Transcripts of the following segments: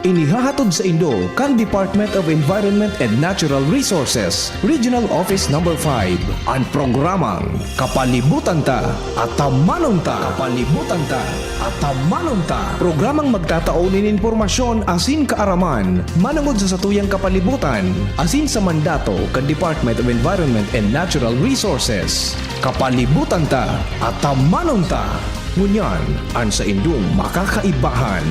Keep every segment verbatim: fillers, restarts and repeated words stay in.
Inihahatod saindo kan Department of Environment and Natural Resources, Regional Office Number five, an programang Kapalibutan Ta, Atamanon Ta. Kapalibutan Ta, Atamanon Ta. Programang magtatao nin impormasyon asin kaaraman manongod sa satuyang kapalibutan asin sa mandato kan Department of Environment and Natural Resources. Kapalibutan Ta, Atamanon Ta. Ngunyan, an saindong makakaibahan.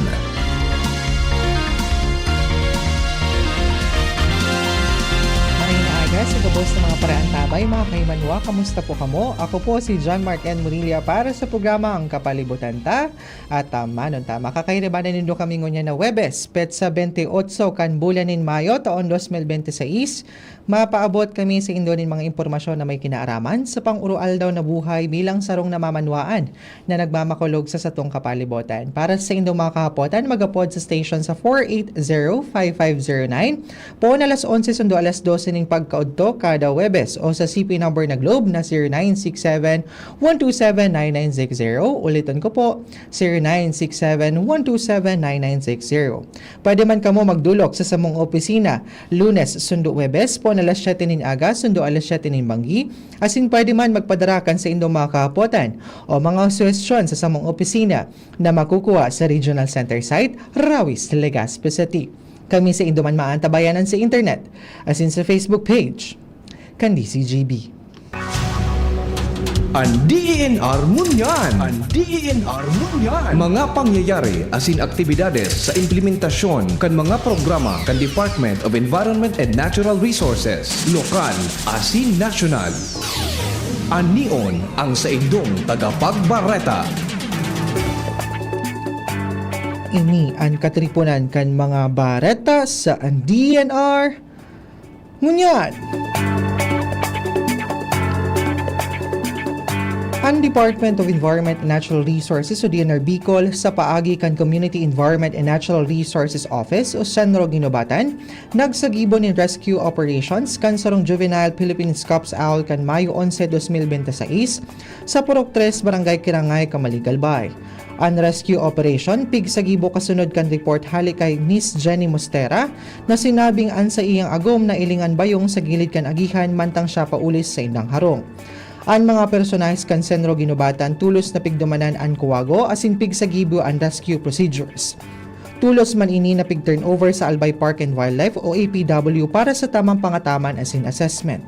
Maray na aga sa gabos na mga paraantabay, mga kaimanwa, kamusta po kamo? Ako po si John Mark N. Murilla para sa programa Ang Kapalibutan Ta, Atamanon Ta. Makakairibanan nindo kami ngunyan na Huwebes, petsa bente otso kan bulan nin Mayo, taon dos mil bente seis. Mapaabot kami saindo nin mga impormasyon na may kinaaraman sa pang-uroaldaw na buhay bilang sarong namamanwaan na nagmamakulog sa satong kapalibutan. Para saindong mga kahapotan, mag-apod sa station sa four eight zero five five zero nine, poon alas onse sundo alas dose nin pagkaodto kada Huwebes, o sa C P number na Globe na zero nine six seven one two seven nine nine six zero. Uliton ko po, zero nine six seven one two seven nine nine six zero. Pwede man kamo magdolok sa samong opisina, Lunes sundo Huwebes, poon alas siyete nin aga sundo alas siyete nin banggi, asin pwede man magpadara kan saindong mga kahapotan o mga suhestyon sa samong opisina na makukuha sa Regional Center Site, Rawis, Legazpi City. Kami saindo man maantabayanan sa internet, asin sa Facebook page kan D C G B. An D E N R ngunyan. An D E N R ngunyan. Mga pangyayari asin aktibidades sa implementasyon kan mga programa kan Department of Environment and Natural Resources, lokal asin nasyonal. An Neon, ang saindong tagapagbareta. Ini an katriponan kan mga bareta sa an D E N R ngunyan. An Department of Environment and Natural Resources o D N R Bicol, sa paagi kan Community Environment and Natural Resources Office o Senro Guinobatan, nagsagibo nin rescue operations kan sarong juvenile Philippine Scops Owl kan Mayo onse, dos mil bente seis, sa Purok tres, Barangay Kirangay, Camalig, Albay. An rescue operation pigsagibo kasunod kan report hale kay Miss Jenny Mostera na sinabing an saiyang agom nailingan bayong sa gilid kan agihan mantang siya pauli sa saindang harong. An mga personahes kan Senro Guinobatan tolos na pigdumanan an kuwago asin pigsagibo an rescue procedures. Tolos man ini na pig-turnover sa Albay Park and Wildlife o A P W para sa tamang pangataman asin assessment.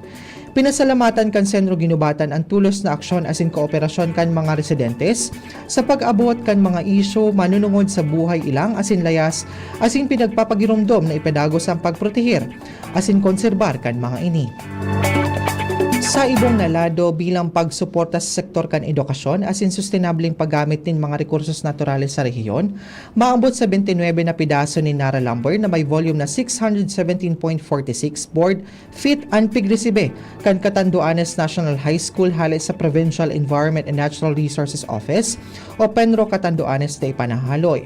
Pinasalamatan kan Senro Guinobatan an tolos na aksyon asin kooperasyon kan mga residentes sa pag-abot kan mga isyu manunungod sa buhay ilang asin layas, asin pinagpapagiromdom na ipadagos an pagproteher asin konserbar kan mga ini. Sa ibong na lado, bilang pagsuporta sa sektor kan edukasyon asin sustenableng paggamit nin mga rekursos naturales sa rehiyon, maambot sa bente nuebe na pedaso nin Nara lumber na may volume na six hundred seventeen point forty six board feet an pigresibe kan Catanduanes National High School hale sa Provincial Environment and Natural Resources Office o PENRO Catanduanes na ipanahaloy.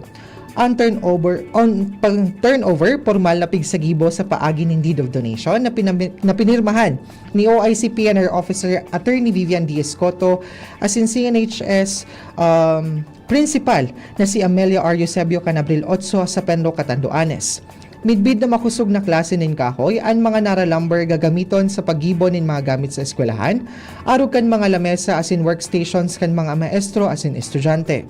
An turnover, on, pag-turnover, pormal na pigsagibo sa paagi nin deed of donation na pinami-, na pinirmahan ni O I C P N R Officer Attorney Vivian D. Escoto asin C N H S, um, Principal na si Amelia R. Eusebio kan Abril otso sa PENRO Catanduanes. Midbid na makosog na klase nin kahoy an mga Nara lumber gagamiton sa paggibo nin mga gamit sa eskwelahan, arog kan mga lamesa asin workstations kan mga maestro asin estudyante.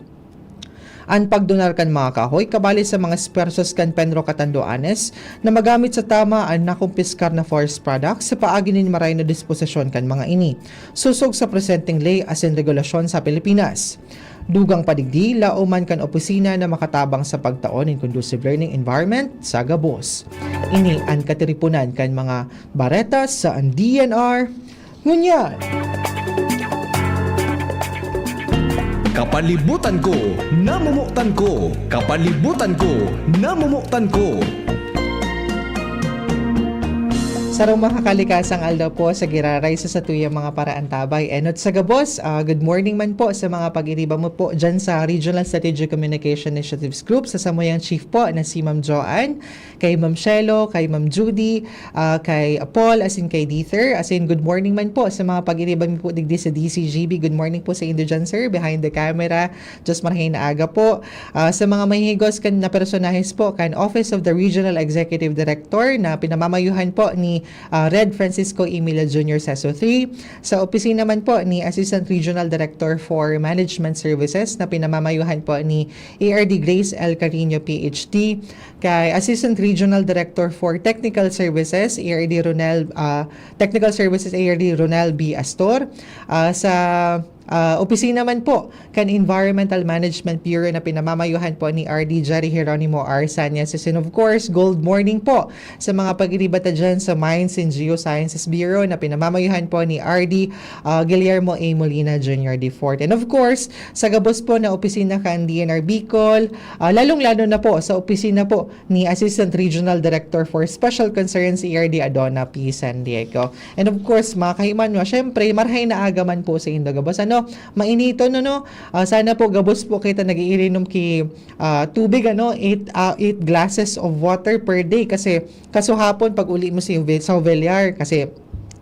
An pagdonar kan mga kahoy kabali sa mga esfuerzos kan PENRO Catanduanes na magamit sa tama an nakumpiskar na forest products sa paagi nin maray na disposisyon kan mga ini, sosog sa presenteng ley asin regulasyon sa Pilipinas. Dugang pa digdi, laom man kan opisina na makatabang sa pagtao nin conducive learning environment sa gabos. Ini an katiriponan kan mga bareta sa D N R ngunyan. Kapalibutan ko, namomotan ko. Kapalibutan ko, namomotan ko. Sarong makakalikasan aldaw po sa giraray sa satuyang mga paraantabay. Enot sa gabos, ah, good morning man po sa mga pag-iriba mo po dyan sa Regional Strategic Communication Initiatives Group sa samuyang chief po na si Ma'am Joanne, kay Ma'am Shelo, kay Ma'am Judy, ah, kay Paul, asin kay Dieter. Asin good morning man po sa mga pag-iriba mo po digdi sa D C G B. Good morning po sa indo dyan, sir, behind the camera. Diyos marhay na aga po. Ah, sa mga mahihigos kan na personahes po kan Office of the Regional Executive Director na pinamamayuhan po ni, ah, Red Francisco Emilio Junior Seso three, sa opisina man po ni Assistant Regional Director for Management Services na pinamamayuhan po ni A R D Grace L Carino P H D, kay Assistant Regional Director for Technical Services, A R D Ronel, ah, Technical Services, A R D Ronel B Astor, ah, sa ah, opisina man po kan Environmental Management Bureau na pinamamayuhan po ni R D Jerry Geronimo R Sanyas. And of course, good morning po sa mga pag-iriba ta dyan sa Mines and Geosciences Bureau na pinamamayuhan po ni R D, ah, Guillermo A Molina Junior the fourth. And of course, sa gabos po na opisina kan D N R Bicol, ah, lalong-lalo na po sa opisina po ni Assistant Regional Director for Special Concerns, A R D Adona P San Diego. And of course, mga kahimanwa, syempre, marhay na aga man po sa indo gabos. Ano, mainiton, ano? Ah, sana po gabos po kita nag-iirinom ki, ah, tubig, ano, eight, ah, eight glasses of water per day. Kasi kasuhapon, pag uli mo si Vil-, sa Villar, kasi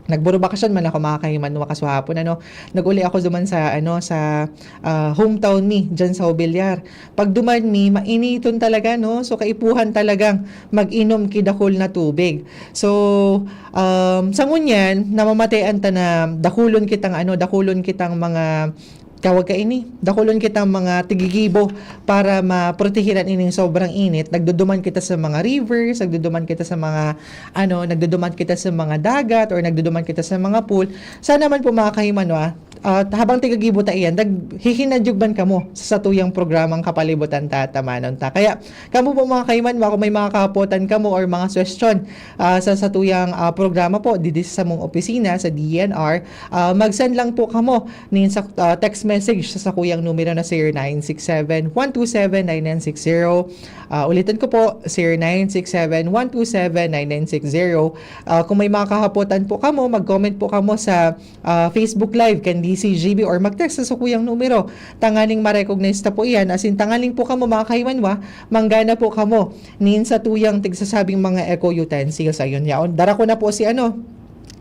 nagburubakasyon man ako, mga kahimanwa, kasuhapon, ano, nag-uli ako duman sa, ano, sa, ah, hometown mi, dyan sa Villar. Pag duman mi, mainiton talaga, no? So, kaipuhan talagang mag-inom ki dakul na tubig. So, um, sa ngunyan, namamatean ta na dakulon kitang, ano, dakulon kitang mga, tawag ka ini, dakulon kitang mga tigigibo para maprotehiran ining sobrang init. Nagduduman kita sa mga rivers, nagduduman kita sa mga, ano, nagduduman kita sa mga dagat or nagduduman kita sa mga pool. Sana man po, mga kahimanwa, at habang tigagibo ta iyan, dag-, hihinadyog man kamo sa satuyang programang Kapalibutan Tatamanon Ta. Kaya, kamo po, mga kahimanwa, kung may mga kahapotan kamo or mga suwestyon, ah, sa satuyang, ah, programa po, didi sa samong opisina, sa D N R, ah, mag-send lang po kamo nin sa, ah, text message sa sakuyang numero na zero nine six seven, one two seven, nine nine six zero. Ah, ulitin ko po, zero nine six seven, one two seven, nine nine six zero. Ah, kung may mga kahapotan po kamo, mag-comment po kamo sa, ah, Facebook Live kan D C G B or mag-text sa sakuyang numero. Tanganing ma-recognize ta po iyan. Asin tanganing po kamo, mga kahimanwa, manggana po kamo nin satuyang tigsasabing mga eco utensils. Ayun, yaon. Dara ko na po si ano,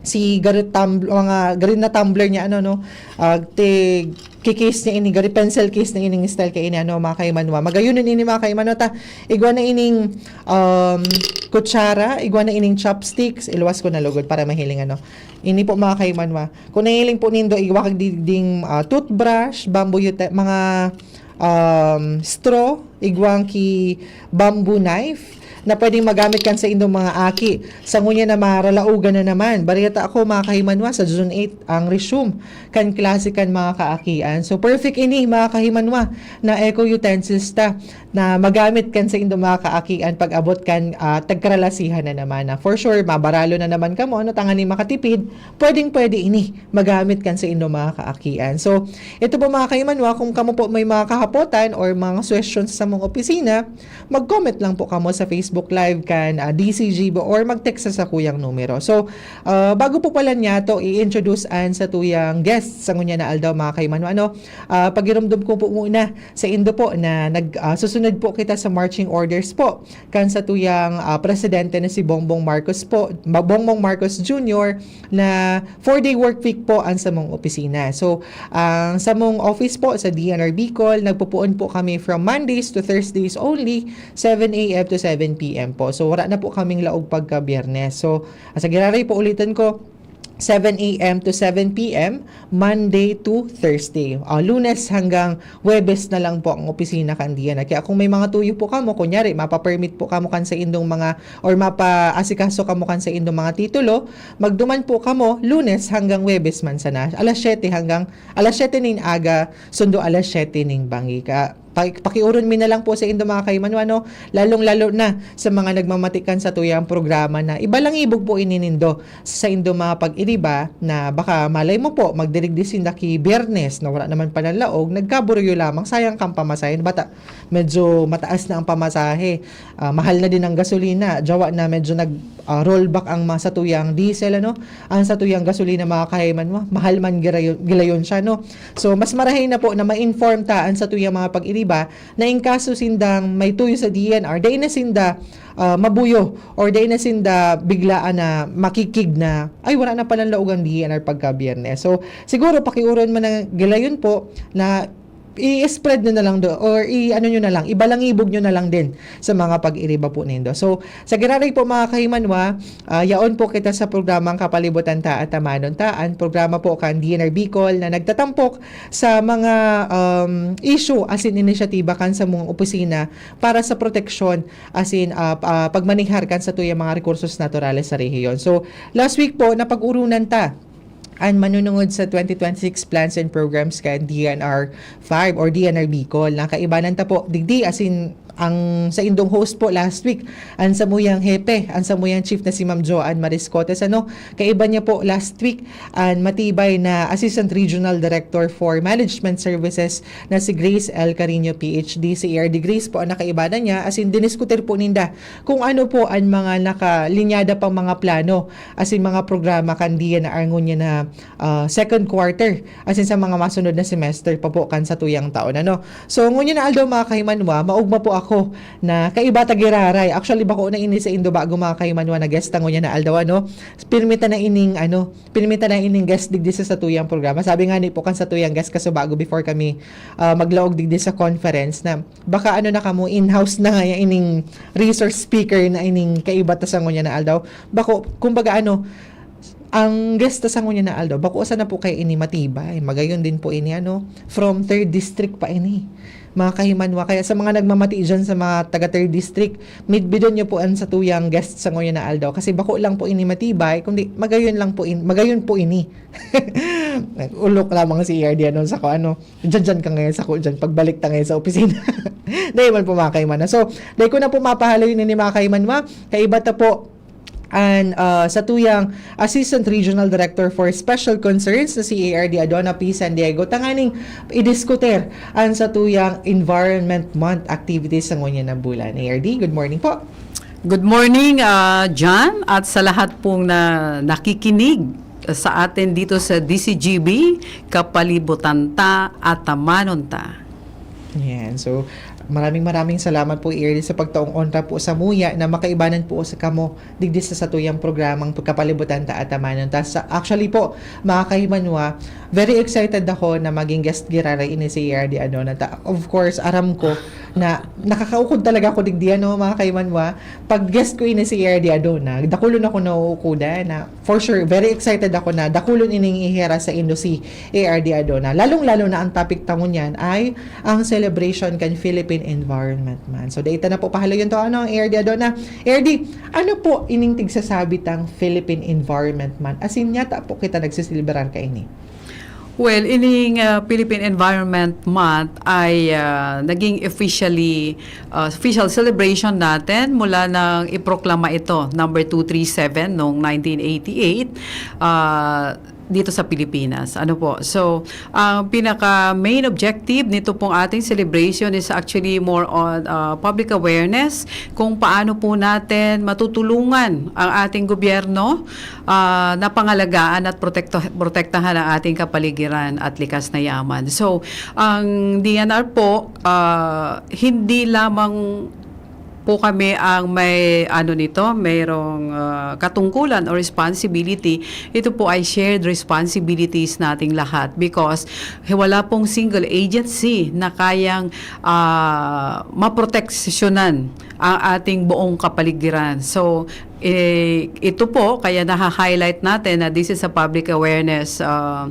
si gari tum-, mga gari na tumbler niya, ano, no? Ah, tig-, ki-case niya ini, gari pencil case na ining style kay ini, ano, mga kahimanwa. Magayon ini, mga kahimanwa, ta. Igwa na ining, um, kutsara, igwa na ining chopsticks. Iluwas ko na lugod para mahiling, ano. Ini po, mga kahimanwa. Kung nahiling po nindo, igwa kag di-, ding, ah, toothbrush, bamboo ute-, mga, um, straw, igwang ki bamboo knife na pwedeng magamit kan sa indong mga aki. Sa ngunyan na maralaogan na naman. Bareta ako, mga kahimanwa, sa June eight ang resume kan klase kan mga kaakian. So, perfect ini, mga kahimanwa, na eco utensils ta na magamit kan sa indong mga kaakian pag-abot kan, ah, tagkaralasihan na naman. Na for sure, mabaralo na naman kamo, ano, tanganing makatipid, pwedeng-pwede ini magamit kan sa indong mga kaakian. So, ito po, mga kahimanwa, kung kamo po may mga kahapotan or mga suwestyon sa samong opisina, mag-comment lang po kamo sa Facebook Live kan, ah, D C G B or mag-text sa sakuyang numero. So, ah, bago po pala niya to i-introduce an satuyang guest sa ngunyan na aldaw, mga kahimanwa, ano, ah, pagirumdom ko po muna sa indo po na nag-, ah, susunod po kita sa marching orders po kan satuyang, ah, presidente na si Bongbong Marcos po, Ma-, Bongbong Marcos Junior, na four-day work week po ang samong opisina. So, ang samong office po sa D N R Bicol, nagpupuon po kami from Mondays to Thursdays only, seven A M to seven P M po. So, wala na po kaming laog pagka Biyernes. So, sa giraray po, ulitin ko, seven A M to seven P M, Monday to Thursday. Ah, Lunes hanggang Huwebes na lang po ang opisina kan D N R. Kaya kung may mga tuyo po kamo, kunyari, mapa-permit po kamo kan sa indong mga, or mapaasikaso kamo kan sa indong mga titulo, magduman po kamo Lunes hanggang Huwebes man sana. Alas siyete hanggang, alas siyete nin aga, sundo alas siyete nin bangi. Ka, Paki-, pakiuron mi na lang po sa indo, mga kahimanwa, no? Lalong-lalo na sa mga nagmamatikan sa tuyang programa na ibalangibog po ini nindo sa indo mga pag-iriba na baka malay mo po, magdirigdi sinda ki Biyernes na wala naman palanlaog, nagkaburuyo lamang, sayang kang pamasahe. Bata, medyo mataas na ang pamasahe. Ah, mahal na din ang gasolina. Jawa na medyo nag, ah, rollback ang mga satuyang diesel, ano? Ang satuyang gasolina, mga kahimanwa, mahal man girayon, gilayon siya, no? So, mas marahay na po na ma-inform ta ang satuyang mga pag-iriba na in kaso sindang may tuyo sa D E N R, dai na sinda, ah, mabuyo or dai na sinda biglaan na makikig na, "Ay, wala na palanlaog ang D E N R pagka Biyernes." So, siguro pakiuron man na gilayon po na i-spread nyo na lang do, or i-ano nyo na lang, ibalangibog nyo na lang din sa mga pag-iriba po nindo. So, sa giraray po, mga kahimanwa, ah, yaon po kita sa programang Kapalibutan Ta at Tamanon Ta, ang programa po kan D N R Bicol na nagtatampok sa mga, um, issue asin inisyatiba kan samong opisina para sa proteksyon asin, ah, p-, ah, pagmanehar kan satuyang mga rekursos naturales sa rehiyon. So, last week po, napag-urunan ta an manunungod sa twenty twenty-six plans and programs kan D N R five or D N R Bicol. Nakaibanan ta po digdi, asin ang saindong host po last week, an samuyang hepe, an samuyang chief na si Ma'am Joanne Mariscotes, ano, kaiba niya po last week an matibay na Assistant Regional Director for Management Services na si Grace L. Carino, P H D. Si A R D Grace po ang nakaibanan niya, asin diniskutir po ninda kung ano po an mga nakalinyada pang mga plano asin mga programa kan D N R ngunyan na, ah, second quarter, asin sa mga masunod na semester pa po kan satuyang taon, ano. So, ngunyan na aldaw, mga kahimanwa, maogma po ako na kaiba ta giraray. Actually, bako na ini saindo bago, mga kahimanwa, na guest ta ngunyan na aldaw, ano. Pirmi ta na ining, ano, pirmi ta na ining guest digdi sa satuyang programa. Sabi nga ni po kan satuyang guest kasubago before kami, ah, maglaog digdi sa conference na baka ano na kamo, in-house na nga ining resource speaker na ining kaiba ta sa ngunyan na aldaw. Bako, kumbaga ano, ang guest ta sa ngunyan na aldaw, bako sana po kay ini matibay. Magayon din po ini, ano, from third district pa ini. Mga kahimanwa, kaya sa mga nagmamati dyan sa mga taga third district, midbidon nyo po an satuyang guest sa ngunyan na aldaw. Kasi bako lang po ini matibay, kundi magayon lang po in-, magayon po ini. Nag-ulok lamang si A R D ano, sa ko, ano, dyan, dyan ka ngayon sa ko, dyan. Pagbalik ta ngayon sa opisina. Dahil man po, mga kahimanwa. So, dahil ko na po mapahaloy na ni mga kahimanwa, kaiba ta po, and, uh, sa tuyang Assistant Regional Director for Special Concerns na si A R D Adona P. San Diego, tanganing idiskutir ang sa tuyang Environment Month activities sa ngunyan na bulan. A R D, good morning po. Good morning, ah, John, at sa lahat pong na nakikinig sa atin dito sa D C G B, Kapalibutan Ta at Tamanon Ta. Yan. So, maraming, maraming salamat po, A R D, sa pagtaong onra po sa muya na makaibanan po sa kamo digdi sa satuyang programang Kapalibutan Ta at Tamanon Ta. Sa, actually po, mga kahimanwa, very excited ako na maging guest giraray ini si A R D Adona Ta. Of course, aram ko na nakakaukod talaga ako digdi, ano, mga kahimanwa. Pag guest ko ini si A R D Adona, dakulon ako nauukodan na, for sure, very excited ako na dakulon ining ihera sa indo si A R D Adona. Lalong-lalo na ang topic ta ngunyan ay ang celebration kan Philippine Environment Month. So, dai ta na po pahaloyon to, ano, A R D Adona. A R D, ano po ining tigsasabi tang Philippine Environment Month? Asin nyata po kita nagsiselebrar kaini? Well, ining, ah, Philippine Environment Month ay, ah, naging officially, ah, official celebration natin mula nang iproklama ito, number two three seven, noong nineteen eighty-eight, ah, dito sa Pilipinas. Ano po? So, ang pinaka main objective nito pong ating celebration is actually more on, ah, public awareness kung paano po natin matutulungan ang ating gobyerno, ah, na pangalagaan at protekto-, protektahan ang ating kapaligiran at likas na yaman. So, ang D N R po, ah, hindi lamang po kami ang may, ano nito, mayroong, ah, katungkulan o responsibility. Ito po ay shared responsibilities nating lahat because wala pong single agency na kayang, ah, maproteksyonan ang ating buong kapaligiran. So, eh, ito po, kaya naha-highlight natin na this is a public awareness, ah,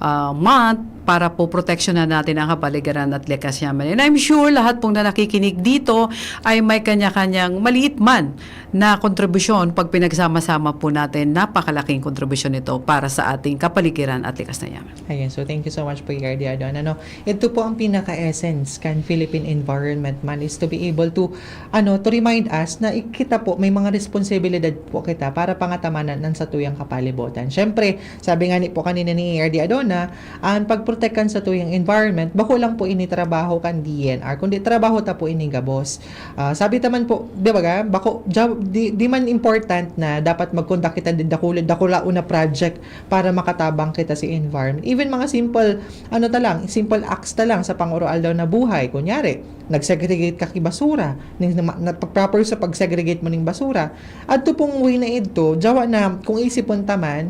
ah, month para po proteksyonan natin ang kapaligiran at likas niya. And I'm sure lahat pong na nakikinig dito ay may kanya-kanyang maliit man na kontribusyon. Pag pinagsama-sama po natin, napakalaking kontribusyon ito para sa ating kapaligiran at likas na yaman. Ayan, so thank you so much po, Yar Diadon. Ano, ito po ang pinaka-essence kan Philippine Environment Month is to be able to, ano, to remind us na ik- kita po, may mga responsibilidad po kita para pangatamanan ang satuyang kapalibutan. Siyempre, sabi nga ni po kanina ni Yar Diadon na ang pagprotek kan satuyang environment, bako lang po ini trabaho kan D N R, kundi trabaho ta po ini gabos. Ah, sabi ta man po, di ba ga, bako, ja- di, di man important na dapat mag-conduct kita di dakula, dakula una project para makatabang kita sa environment. Even mga simple, ano ta lang, simple acts ta lang sa pang-oroaldaw na buhay. Kunyari, nag-segregate ka ki basura, ning, na, na, proper sa pag-segregate mo ning basura. Adto pong way na idto, jawa na kung isipon ta man,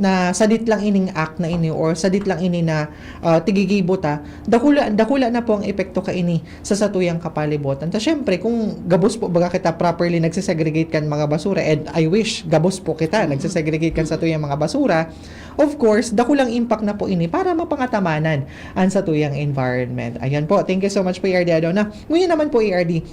na sadit lang ining act na ini or sadit lang ini na, ah, tigigibo ta, dakula, dakula na po ang epekto kaini sa satuyang kapalibutan. Ta syempre, kung gabos po baga kita properly nagsesegregate kan mga basura, and I wish gabos po kita nagsesegregate kan satuyang mga basura, of course, dakulang impact na po ini para mapangatamanan ang satuyang environment. Ayan po, thank you so much po, E R D Adona. Ngunyan naman po, E R D,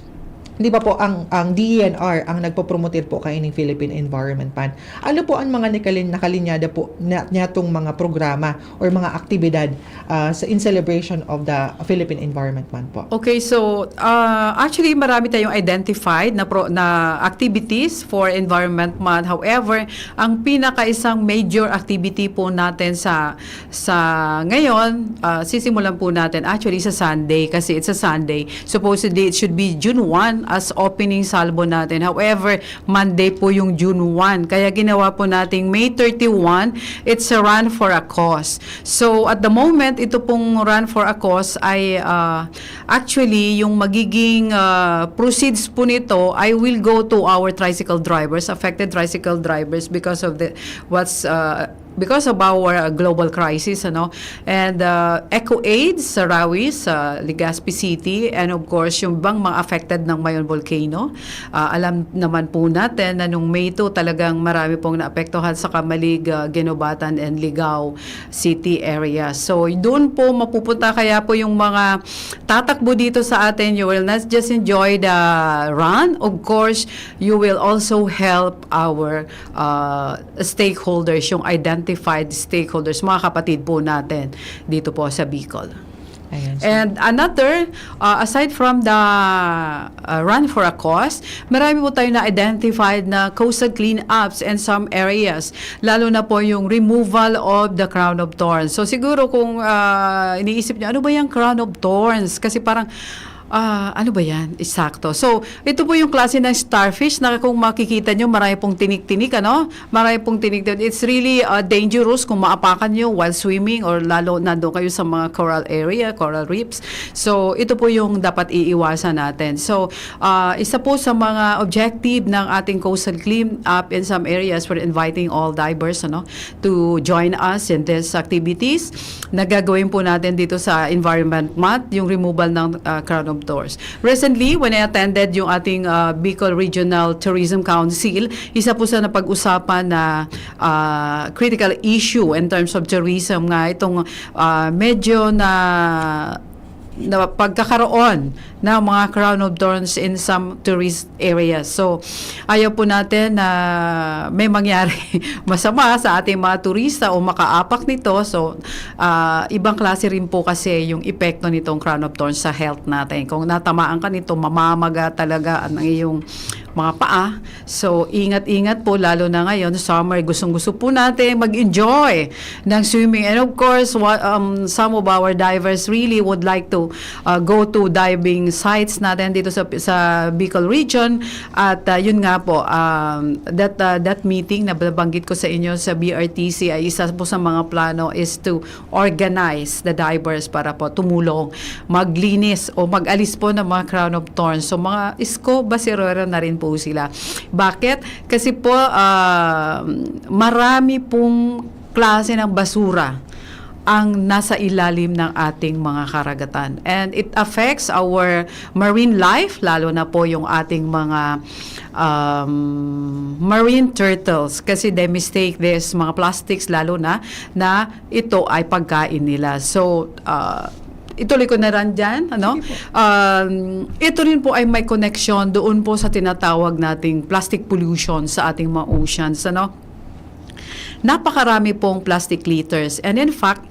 di ba po, ang, ang D E N R ang nagpopromote po kaining Philippine Environment Month. Ano po ang mga nikalin-, nakalinyada po na, niyatong mga programa or mga aktibidad, ah, sa, in celebration of the Philippine Environment Month po? Okay, so, ah, actually, marami tayong identified na pro-, na activities for Environment Month. However, ang pinakaisang major activity po natin sa, sa ngayon, ah, sisimulan po natin actually sa Sunday, kasi it's a Sunday. Supposedly, it should be June one as opening salvo natin. However, Monday po yung June one. Kaya ginawa po nating May thirty-one, it's a Run for a Cause. So, at the moment, ito pong Run for a Cause ay, ah, actually, yung magiging, ah, proceeds po nito, I will go to our tricycle drivers, affected tricycle drivers, because of the, what's, ah, because of our, ah, global crisis, ano. And, ah, Eco Aid sa Rawi, sa Legazpi City, and of course, yung bang mga affected ng Mayon Volcano. Ah, alam naman po natin na nung May two, talagang marami pong naapektuhan sa Camalig, ah, Guinobatan, and Ligao City area. So, doon po mapupunta. Kaya po yung mga tatakbo dito sa atin, you will not just enjoy the run. Of course, you will also help our, uh, stakeholders, yung identified stakeholders, mga kapatid po natin dito po sa Bicol. Ayan, so And another, uh, aside from the, uh, Run for a Cause, marami po tayo na-identified na coastal cleanups in some areas, lalo na po yung removal of the crown of thorns. So siguro kung, uh, iniisip niyo, "Ano ba yung crown of thorns?" Kasi parang, ah, ano ba yan? Eksakto. So, ito po yung klase ng starfish na kung makikita nyo, marami pong tinik-tinik, ano? Marami pong tinik-tinik. It's really, uh, dangerous kung maapakan nyo while swimming or lalo nandun kayo sa mga coral area, coral reefs. So, ito po yung dapat iiwasan natin. So, ah, isa po sa mga objective ng ating coastal clean up in some areas, we're inviting all divers, ano, to join us in these activities na gagawin po natin dito sa Environment Month, yung removal ng, ah, crown of thorns. Recently, when I attended yung ating, ah, Bicol Regional Tourism Council, isa po sa napag-usapan na, ah, critical issue in terms of tourism nga itong, ah, medyo na, na pagkakaroon ng mga crown of thorns in some tourist areas. So, ayaw po natin na may mangyari masama sa ating mga turista o makaapak nito. So, ah, ibang klase rin po kasi yung epekto nitong crown of thorns sa health natin. Kung natamaan ka nito, mamamaga talaga ang iyong mga paa. So, ingat-ingat po, lalo na ngayon, summer, gustong-gusto po natin mag-enjoy ng swimming. And of course, wa-, um, some of our divers really would like to, uh, go to diving sites natin dito sa, sa Bicol region. At, uh, yun nga po, um, that, uh, that meeting na nabanggit ko sa inyo sa B R T C ay isa po sa mga plano is to organize the divers para po tumulong maglinis o mag-alis po ng mga crown of thorns. So, mga isko, basurero na rin po sila. Bakit? Kasi po, ah, marami pong klase ng basura ang nasa ilalim ng ating mga karagatan. And it affects our marine life, lalo na po yung ating mga, um, marine turtles. Kasi they mistake this mga plastics, lalo na, na ito ay pagkain nila. So, ah, ituloy ko na rin dyan, ano? Sige po. Um, ito rin po ay may connection doon po sa tinatawag nating plastic pollution sa ating mga oceans, ano? Napakarami pong plastic litters. And in fact,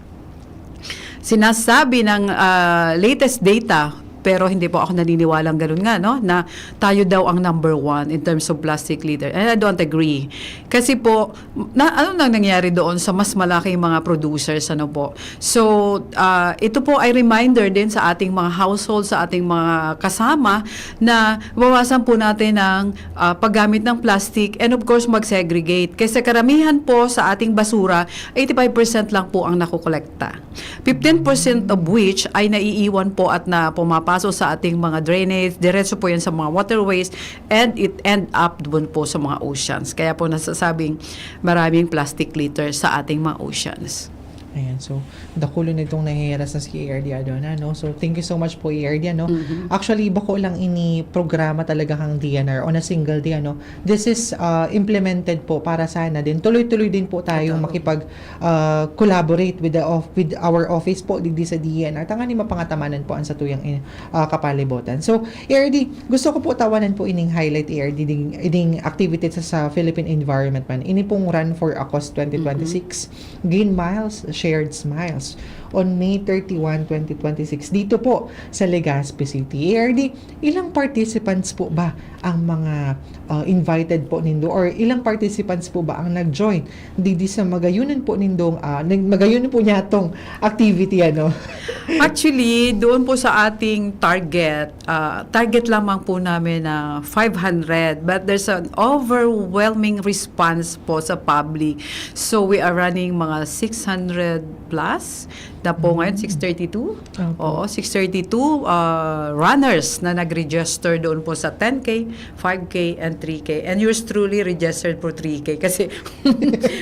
sinasabi ng, ah, latest data, pero hindi po ako naniniwalang ganun nga, no, na tayo daw ang number one in terms of plastic litter. And I don't agree. Kasi po, na, ano nang nangyari doon sa mas malaking mga producers, ano po? So, ah, ito po ay reminder din sa ating mga household, sa ating mga kasama, na bawasan po natin ang, ah, paggamit ng plastic and of course mag-segregate. Kasi karamihan po sa ating basura, eighty-five percent lang po ang nakokolekta. Fifteen percent of which ay naiiwan po at na pumapasok sa ating mga drainage, diretso po yan sa mga waterways, and it end up doon po sa mga oceans. Kaya po nasasabing maraming plastic litter sa ating mga oceans. Ayan, so, dakulo na itong nahihiras na si A R D Adona, no? So, thank you so much po, A R D, ano? Mhm. Actually, bako lang ini programa talaga kang D N R on a single day, ano? This is uh, implemented po para sana din. Tuloy-tuloy din po tayong Totoo. makipag uh, collaborate with the of, with our office po digdi sa D N R. Tanganing mapangatamanan po ang satuyang in, uh, kapalibutan. So, A R D, gusto ko po tawanan po ining highlight, A R D, ding, ding activity sa, sa Philippine Environment Month. Ini pong Run for a Cause twenty twenty-six, Gain Miles, Shared Smiles on May thirty-one, twenty twenty-six. Dito po sa Legazpi City. A R D, ilang participants po ba ang mga uh, invited po nindo, or ilang participants po ba ang nag-join digdi sa magayunan po nindong, uh, nag- magayunan po niya tong activity, ano? Actually, doon po sa ating target, ah, target lamang po namin na five hundred, but there's an overwhelming response po sa public. So we are running mga six hundred plus na po ngayon, six thirty-two. Opo. Oo, six thirty-two ah, runners na nag-register doon po sa ten K, five K, and three K. And yours truly registered for three K kasi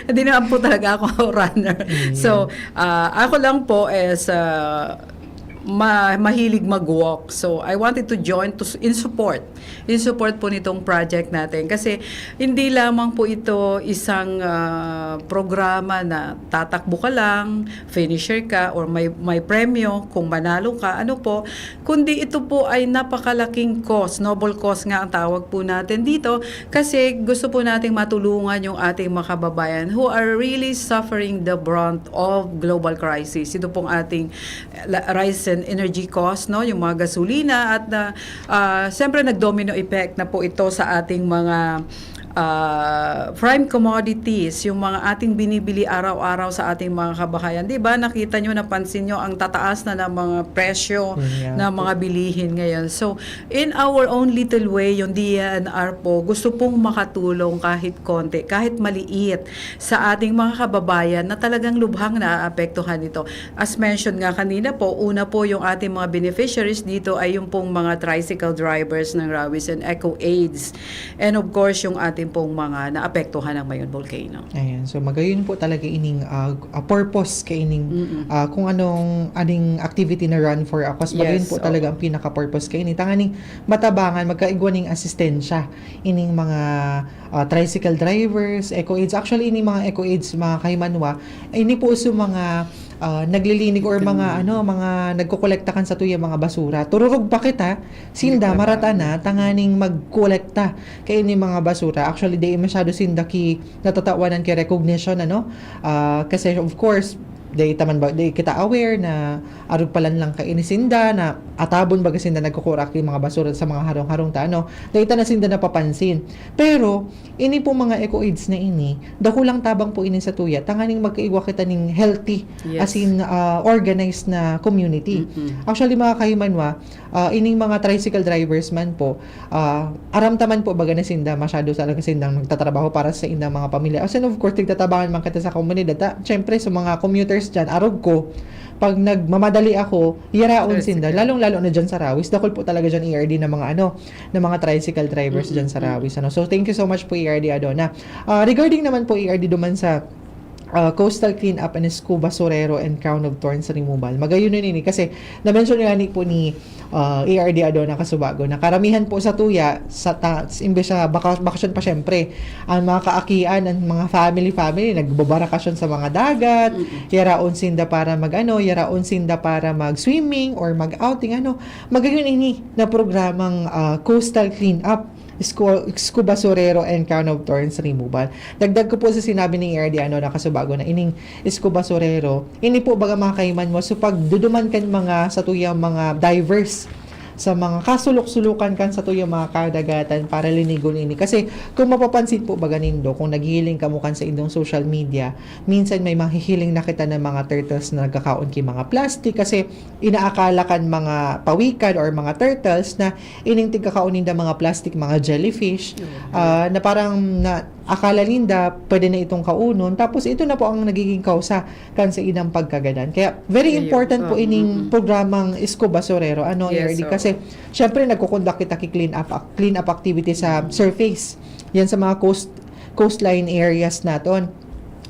hindi naman po talaga ako runner. Yeah. So, ah, ako lang po is ah, ma- mahilig mag-walk. So, I wanted to join to s- in support. In support po nitong project natin. Kasi hindi lamang po ito isang ah, programa na tatakbo ka lang, finisher ka, or may, may premyo kung manalo ka, ano po. Kundi ito po ay napakalaking cause, noble cause nga ang tawag po natin dito, kasi gusto po nating matulungan yung ating mga kababayan who are really suffering the brunt of global crisis. Ito pong ating la- rise in energy cost, no, yung mga gasolina at na ah, siyempre nag-domino effect na po ito sa ating mga ah, prime commodities, yung mga ating binibili araw-araw sa ating mga kabahayan. Di ba, nakita nyo, napansin nyo ang tataas na ng mga presyo Yun nga ng po. mga bilihin ngayon. So, in our own little way, yung D N R po, gusto pong makatulong kahit konti, kahit maliit, sa ating mga kababayan na talagang lubhang naaapektuhan nito. As mentioned nga kanina po, una po yung ating mga beneficiaries dito ay yung pong mga tricycle drivers ng Rawis and Eco Aids. And of course, yung ating pong mga naapektuhan ng Mayon Volcano. Ayan, so magayon po talaga ining ah, ah, purpose kay ining Mm-mm. ah, kung anong aning activity na Run for a Cause. Magayon Yes, po oo. Talaga ang pinaka-purpose kay ini. Tanganing matabangan, magkaigwa ning asistensya ining mga ah, tricycle drivers, eco aids. Actually, ining mga eco aids, mga kahimanwa, ini po sa mga ah, naglilinig or mga ano, mga nagkokolekta kan satuya mga basura. Tururog pa kita, sinda May marata trabaho. Na tanganing magkolekta kay ini mga basura. Actually, di masyado sinda ki natatawanan ki recognition, ano? Ah, kasi of course, di taman ba, di kita aware na arog palan lang kay ini sinda na atabon baga sinda nagkukurak yung mga basura sa mga harong-harong ta, ano? Di ta na sinda napapansin. Pero ini po mga eco aids na ini, dakulang tabang po ini sa tuya, tanganing magkaigwa kita ning healthy, Yes. As in ah, organized na community. Mm-mm. Actually, mga kahimanwa, ah, ining mga tricycle drivers man po, ah, aram taman po baga na sinda, masyado talaga sindang nagtatrabaho para sa indang mga pamilya. As in, of course, nagtatabangan man kita sa komunidad. Ta, syempre, sa mga commuters dyan, arog ko, pag nagmamadali ako, yaraon Tricycle. Sinda. Lalong-lalo na dyan sa Rawis. Dakul po talaga dyan, A R D, na mga ano, na mga tricycle drivers dyan sa Rawis. Ano? So, thank you so much po, A R D Adona. Ah, regarding naman po, A R D, duman sa ah, coastal cleanup and scuba sorero and crown of thorns removal. Magayon na nini kasi na-mention nga ni po ni ah, A R D Adona Kasubago na karamihan po sa tuya, sa ta, imbes sa baka, bakasyon pa syempre, ang mga kaakian, ang mga family-family, nagbabarakasyon sa mga dagat, yaraon sinda para mag-ano, yaraon sinda para mag-swimming or mag-outing, ano. Magayon ini na programang ah, coastal cleanup, scu- scuba sorero and crown of thorns removal. Dagdag ko po sa sinabi ni A R D Adona Kasubago na ining scuba sorero, ini po baga mga kaiman mo, so pagduduman kan mga satuyang mga divers sa mga kasulok-sulukan kan satuyang mga kadagatan para linigon ini. Kasi kung mapapansin po baga nindo, kung naghihiling kamo kan sa indong social media, minsan may mahihiling na kita ng mga turtles na nagkakaon ki mga plastic kasi inaakala kan mga pawikan or mga turtles na ining tigkakaon ninda mga plastic, mga jellyfish, ah, na parang na, akala ninda pwede na itong kaunon, tapos ito na po ang nagiging kausa kan sa inang pagkagadan. Kaya very Ayun. important po Oo, ining mm-mm. programang Eco Basurero, ano, Yes, A R D, oo. Kasi syempre nagko-conduct kita ki clean up, clean up activity sa surface. Yan sa mga coast coastline areas naton.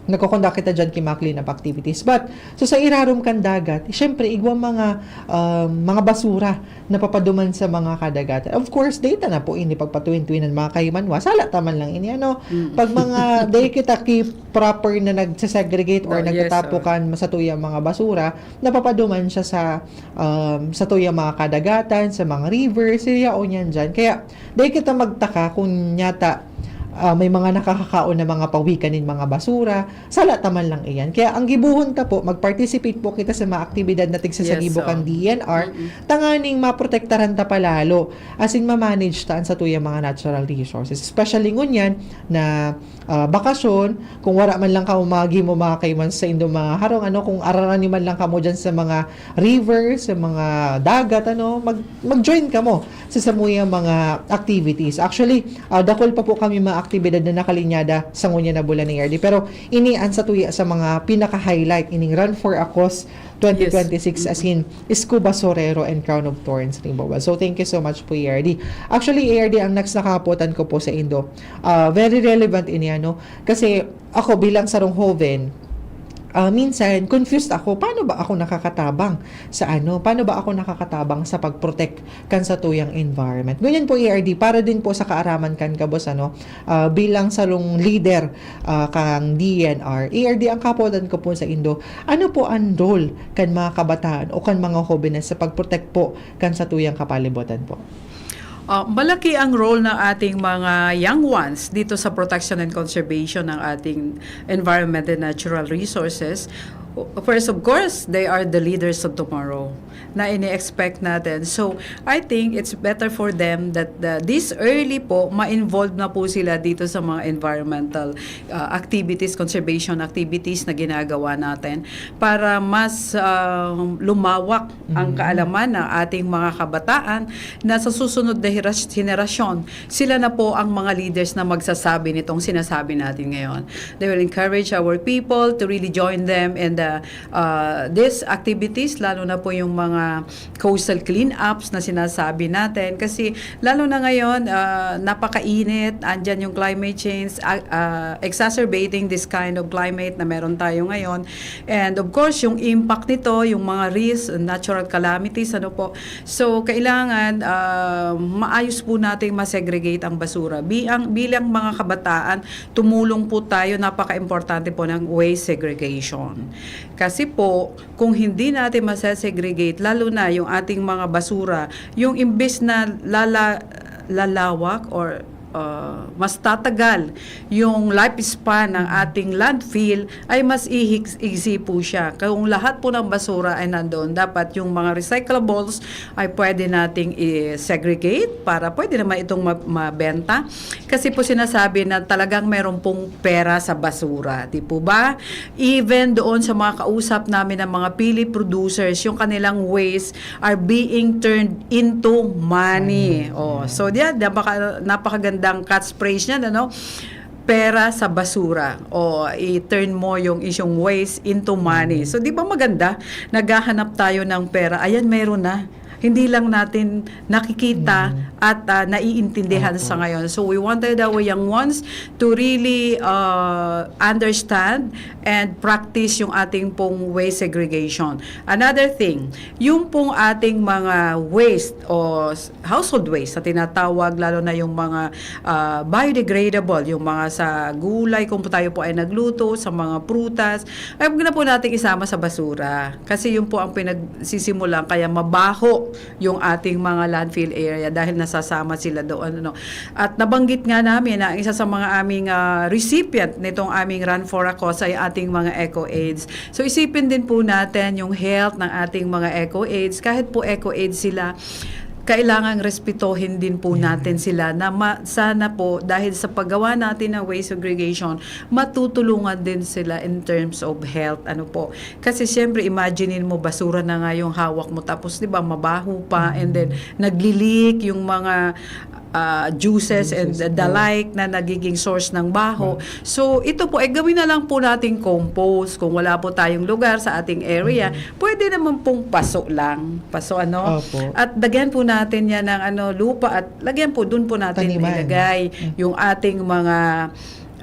Nagko-conduct kita dyan ki mga clean up activities. But, so sa irarom kan dagat, syempre, igwa mga, um, mga basura napapaduman sa mga kadagatan. Of course, data na po ini pagpatuwin-tuwinan, mga kahimanwa. Sala ta man lang ini, ano? Pag mga, dahil kita ki proper na nagsasegregate or Oh, yes, nagtatapo oh. kan sa tuyang mga basura, napapaduman siya sa, um, sa tuyang mga kadagatan, sa mga rivers, yaon yan dyan. Kaya, dahil kita magtaka kung nyata, ah, may mga nakakakaon na mga pawikan nin mga basura, sala ta man lang iyan. Kaya ang gibohon ta po, mag-participate po kita sa mga aktibidad na tigsasagibo Yes, kan oh. D N R, Mm-mm. tanganing maprotektaran ta palalo, asin ma-manage ta an satuyang mga natural resources. Especially ngunyan na, ah, bakasyon, kung wala man lang kamo maghimo mga kaiman sa indong mga harong, ano, kung ararani man lang kamo dyan sa mga river, sa mga dagat, ano, mag-, mag-join kamo sa samuyang mga activities. Actually, ah, dakul pa po kami mga aktibidad na nakalinyada sa ngunyan na bulan ni A R D. Pero ini an satuya sa mga pinaka-highlight, ining Run for a Cause twenty twenty-six, Yes. as in, Eco Basurero and Crown of Thorns, Rimbawa. So, thank you so much po, A R D. Actually, A R D, ang next na kahapotan ko po sa indo, ah, very relevant ini, ano? Kasi ako bilang sarong hoven, ah, minsan, confused ako, paano ba ako nakakatabang sa ano? Paano ba ako nakakatabang sa pag-protect kan satuyang environment? Ngunyan po, A R D, para din po sa kaaraman kan gabos, ano, ah, bilang sarong leader, ah, kang D N R, A R D, ang kapodan ko po sa indo, ano po ang role kan mga kabataan o kan mga hobenes sa pag-protect po kan satuyang kapalibutan po? Ah, malaki ang role ng ating mga young ones dito sa protection and conservation ng ating environment and natural resources. First, of course, they are the leaders of tomorrow na ini-expect natin. So, I think it's better for them that the, this early po, ma-involve na po sila dito sa mga environmental, ah, activities, conservation activities na ginagawa natin para mas, ah, lumawak ang Mhm. kaalaman ng ating mga kabataan na sa susunod na heras-, henerasyon, sila na po ang mga leaders na magsasabi nitong sinasabi natin ngayon. They will encourage our people to really join them in the, uh, these activities, lalo na po yung mga coastal cleanups na sinasabi natin. Kasi lalo na ngayon, ah, napakainit, andyan yung climate change, ah, ah, exacerbating this kind of climate na meron tayo ngayon. And of course, yung impact nito, yung mga risk, natural calamities, ano po. So, kailangan, ah, maayos po nating ma-segregate ang basura. Bi-, ang, bilang mga kabataan, tumulong po tayo, napaka-importante po ng waste segregation. Kasi po, kung hindi natin masa-segregate, lalo na yung ating mga basura, yung imbes na lala-, lalawak or, ah, mas tatagal yung lifespan ng ating landfill, ay mas ihig-, igsi po siya. Kung lahat po ng basura ay nandoon, dapat yung mga recyclables ay pwede nating i-segregate para pwede naman itong ma-, mabenta. Kasi po sinasabi na talagang meron pong pera sa basura, di po ba? Even doon sa mga kausap namin ng mga pili producers, yung kanilang waste are being turned into money. Money. Oh, so, yeah, napaka-, napakagandang catchphrase niyan, ano? Pera sa basura. O, i-turn mo yung isyong waste into money. Mm. So, di ba maganda? Naghahanap tayo ng pera. Ayan, meron na. hindi lang natin nakikita at, ah, naiintindihan sa ngayon. So, we wanted our young ones to really, ah, understand and practice yung ating pong waste segregation. Another thing, yung pong ating mga waste o s-, household waste na tinatawag, lalo na yung mga, ah, biodegradable, yung mga sa gulay, kung tayo po ay nagluto, sa mga prutas, ay huwag na po nating isama sa basura. Kasi yun po ang pinagsisimulan, kaya mabaho yung ating mga landfill area dahil nasasama sila doon, ano. At nabanggit nga namin na ang isa sa mga aming, ah, recipient nitong aming Run for a Cause ay ating mga eco aids. So, isipin din po natin yung health ng ating mga eco aids. Kahit po eco aids sila, kailangang respetohin din po natin sila na ma-, sana po, dahil sa paggawa natin ng waste segregation, matutulungan din sila in terms of health. Ano po? Kasi siyempre, imaginein mo, basura na nga yung hawak mo. Tapos, di ba, mabaho pa. And then, nagli-leak yung mga, ah, juices and the, the like na nagiging source ng baho. So, ito po, eh, gawin na lang po nating compost. Kung wala po tayong lugar sa ating area, pwede naman pong paso lang. Paso, ano? Opo. At lagyan po natin yan ng, ano, lupa at lagyan po, dun po natin Taniman. ilagay yung ating mga,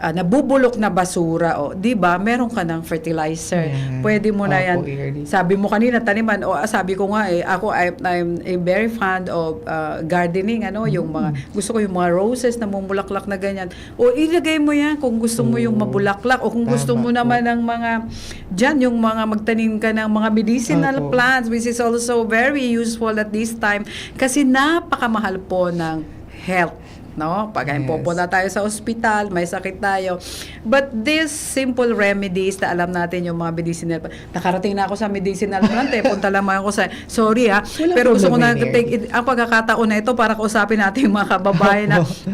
ah, nabubulok na basura. O, di ba? Meron ka ng fertilizer. Yan. Pwede mo na Opo, yan. Early. Sabi mo kanina, taniman. O, ah, sabi ko nga eh, ako, I, I'm a very fond of, ah, gardening, ano, yung mga, gusto ko yung mga roses na mumulaklak na ganyan. O, ilagay mo yan kung gusto mo yung Oo. mabulaklak o kung gusto Tama mo po. naman ng mga, dyan, yung mga magtanim ka ng mga medicinal Opo. plants, which is also very useful at this time kasi napakamahal po ng health, no? Pag Yes. pupunta tayo sa ospital, may sakit tayo. But these simple remedies na alam natin yung mga medicinal, nakarating na ako sa medicinal plant eh, punta lamang ako sa, sorry ha, Walang pero gusto ko na problema, take Mary. it, ang pagkakataon na ito para kausapin natin yung mga kababayan na Opo.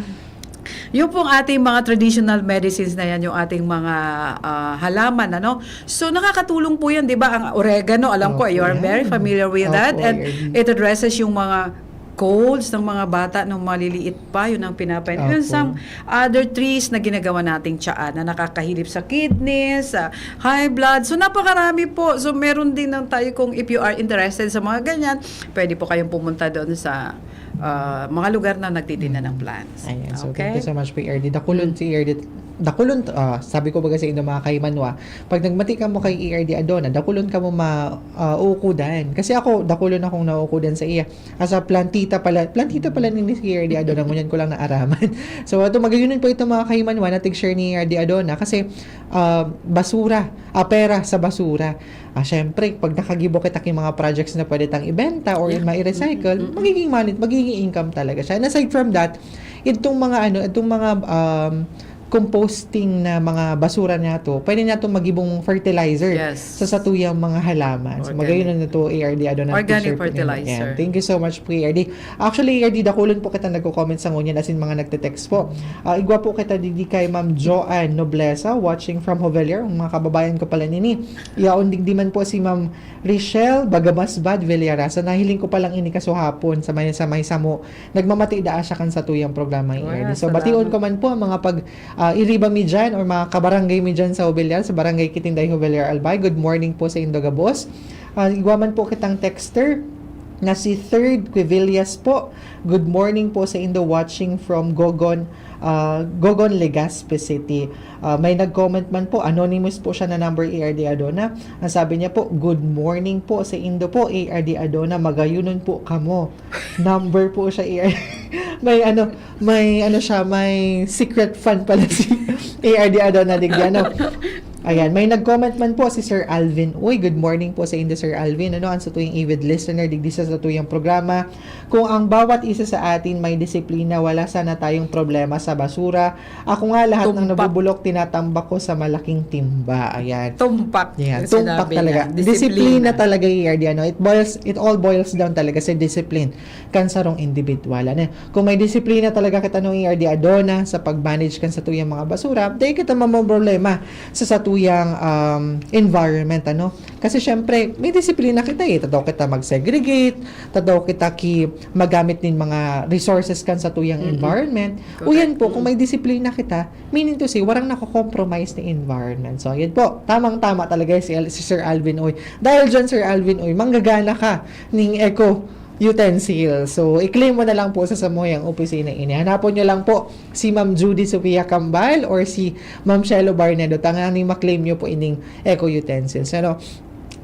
yung pong ating mga traditional medicines na yan, yung ating mga, ah, halaman, ano? So, nakakatulong po yan, di ba? Ang oregano, alam ko, Opo, you are very yan. familiar with that. Opo, And Early. it addresses yung mga colds ng mga bata nung maliliit pa, yun ang pinapain. And Opo. some other trees na ginagawa nating tsaa na nakakahilip sa kidneys, sa high blood. So, napakarami po. So, meron din lang tayo kung if you are interested sa mga ganyan, pwede po kayong pumunta doon sa, ah, mga lugar na nagtitinda ng Mm. plants. Ayan. So, Okay? thank you so much po, Early. Dakulon Mm. si Early. Dakulon, ah, sabi ko baga sa inyo, mga kahimanwa, pag nagmati kamo kay Early Adona, dakulon kamo ma-, ah, uukodan. Kasi ako, dakulon akong nauukodan sa iya. Asa plantita pala, plantita pala ni Miss Early Adona, ngunyan ko lang naaraman. So, ito, magayunin po ito, mga kahimanwa, na tig-share ni Early Adona. Kasi, ah, basura, ah, pera sa basura. Ah, syempre, pag nakagibo kita ki mga projects na pwede tang ibenta or Yeah. ma-recycle, Mm-mm. magiging money, magiging income talaga siya. And aside from that, itong mga ano, itong mga, um, composting na mga basura nato, pwede nato magibong fertilizer Yes. sa satuyang mga halaman. So, Organic. magayunan na to, A R D Adona, Organic t-shirt po ninyo. fertilizer. Yan. Thank you so much po, A R D. Actually, A R D, dakulon po kita nagko-comment sa ngunyan, as in mga nagte-text po. Ah, igwa po kita digdi kay Ma'am Joanne Nobleza, watching from Jovellar. Ang mga kababayan ko pala nini. Yaon digdi man po si Ma'am Richelle Bagamasbad Villarasa. Nahiling ko pa lang ini kasuhapon sa may, sa may samo. Nagmamati daa siya kan satuyang programa, Wow, A R D. So, bation salamat. ko man po ang mga pag, ah, iriba mi dyan or mga kabarangay mi dyan sa Jovellar, sa Barangay Kitinday, Jovellar, Albay. Good morning po sa indo gabos. Ah, igwa man po kitang texter na si Third Quivillas po. Good morning po sa indo, watching from Gogon, ah, Gogon, Legazpi City. Ah, may nag-comment man po, anonymous po siya na number, A R D Adona. Ang sabi niya po, "Good morning po sa indo po, A R D Adona, magayunon po kamo." Number po siya, A R D. May ano, may ano siya, may secret fan pala si A R D Adona digdi, ano. Ayan, may nag-comment man po si Sir Alvin. Uy, good morning po sa indo, Sir Alvin. Ano, ang satuyang avid listener digdi sa satuyang programa. Kung ang bawat isa sa atin may disiplina, wala sana tayong problema sa basura. Ako nga, lahat ng Tumpak. nabubulok, tinatambak ko sa malaking timba. Ayan. Tumpak. Ayan. Yung Tumpak sinabi talaga. niya. Disiplina. Disiplina talaga, A R D, ano? It boils, it all boils down talaga sa discipline kan sarong individual. Ano? Kung may disiplina talaga kita nung A R D Adona sa pag-manage kan satuyang mga basura, di kita mamomroblema sa satuyang, um, environment, ano? Kasi syempre, may disiplina kita eh. Tataw kita mag-segregate, tataw kita ki magamit nin mga resources kan satuyang Mm-mm. environment. Correct. O yan po, kung Mm. may disiplina kita, meaning to say, warang nako-compromise na environment. So, yun po, tamang-tama talaga si, Al-, si Sir Alvin Uy. Dahil dyan, Sir Alvin Uy, manggagana ka ning eco utensil. So, i-claim mo na lang po sa samuyang opisina ini. Hanapon nyo lang po si Ma'am Judy Sofia Cambal or si Ma'am Shelo Barnedo. Tanganing ma-claim nyo po ining eco utensils. Ano?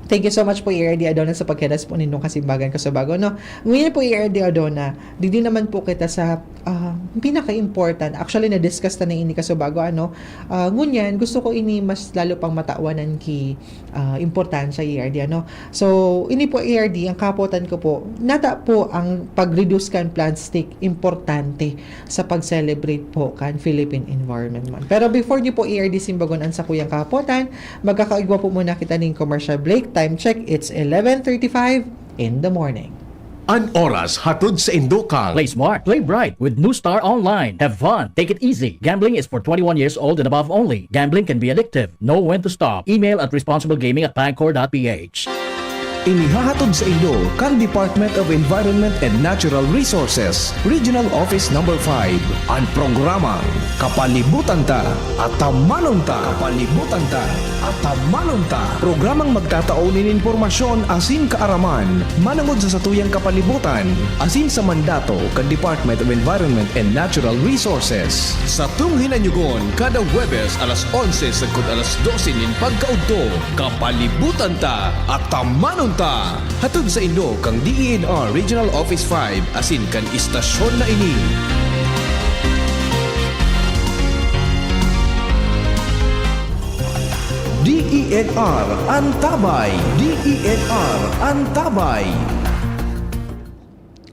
Thank you so much po, E R D Adona, sa pagkiras po nindong kasimbagan kasubago, no? Ngunyan po, E R D Adona, didi naman po kita sa, ah, pinaka-important. Actually, na-discuss ta na ini kasubago, ano? Ah, ngunyan, gusto ko ini mas lalo pang matawanan ki, ah, importansya, E R D, ano? So, ini po, E R D, ang kapotan ko po, nata po ang pag-reduce kan plastic importante sa pag-celebrate po kan Philippine Environment Month. Pero before niyo po, E R D, simbagon ang sakuyang kapotan, magkakaigwa po muna kita ning commercial break. Time check, it's eleven thirty-five in the morning. An oras hatod sa indo kang Play smart, play bright with New Star Online. Have fun, take it easy. Gambling is for twenty-one years old and above only. Gambling can be addictive. Know when to stop. Email at responsiblegaming at pangcor dot p h. Inihahatod sa indo kan Department of Environment and Natural Resources, Regional Office Number five, an programang Kapalibutan Ta, Atamanon Ta. Kapalibutan Ta, Atamanon Ta. Programang magtatao nin impormasyon asin kaaraman manongod sa satuyang kapalibutan asin sa mandato kan Department of Environment and Natural Resources. Satong hinanyugon kada Huwebes alas onse sagkod alas dose nin pagkaudto. Kapalibutan Ta, Atamanon Ta. Hatod sa indo kan D E N R Regional Office five asin kan istasyon na ini. D E N R Antabay. D E N R Antabay.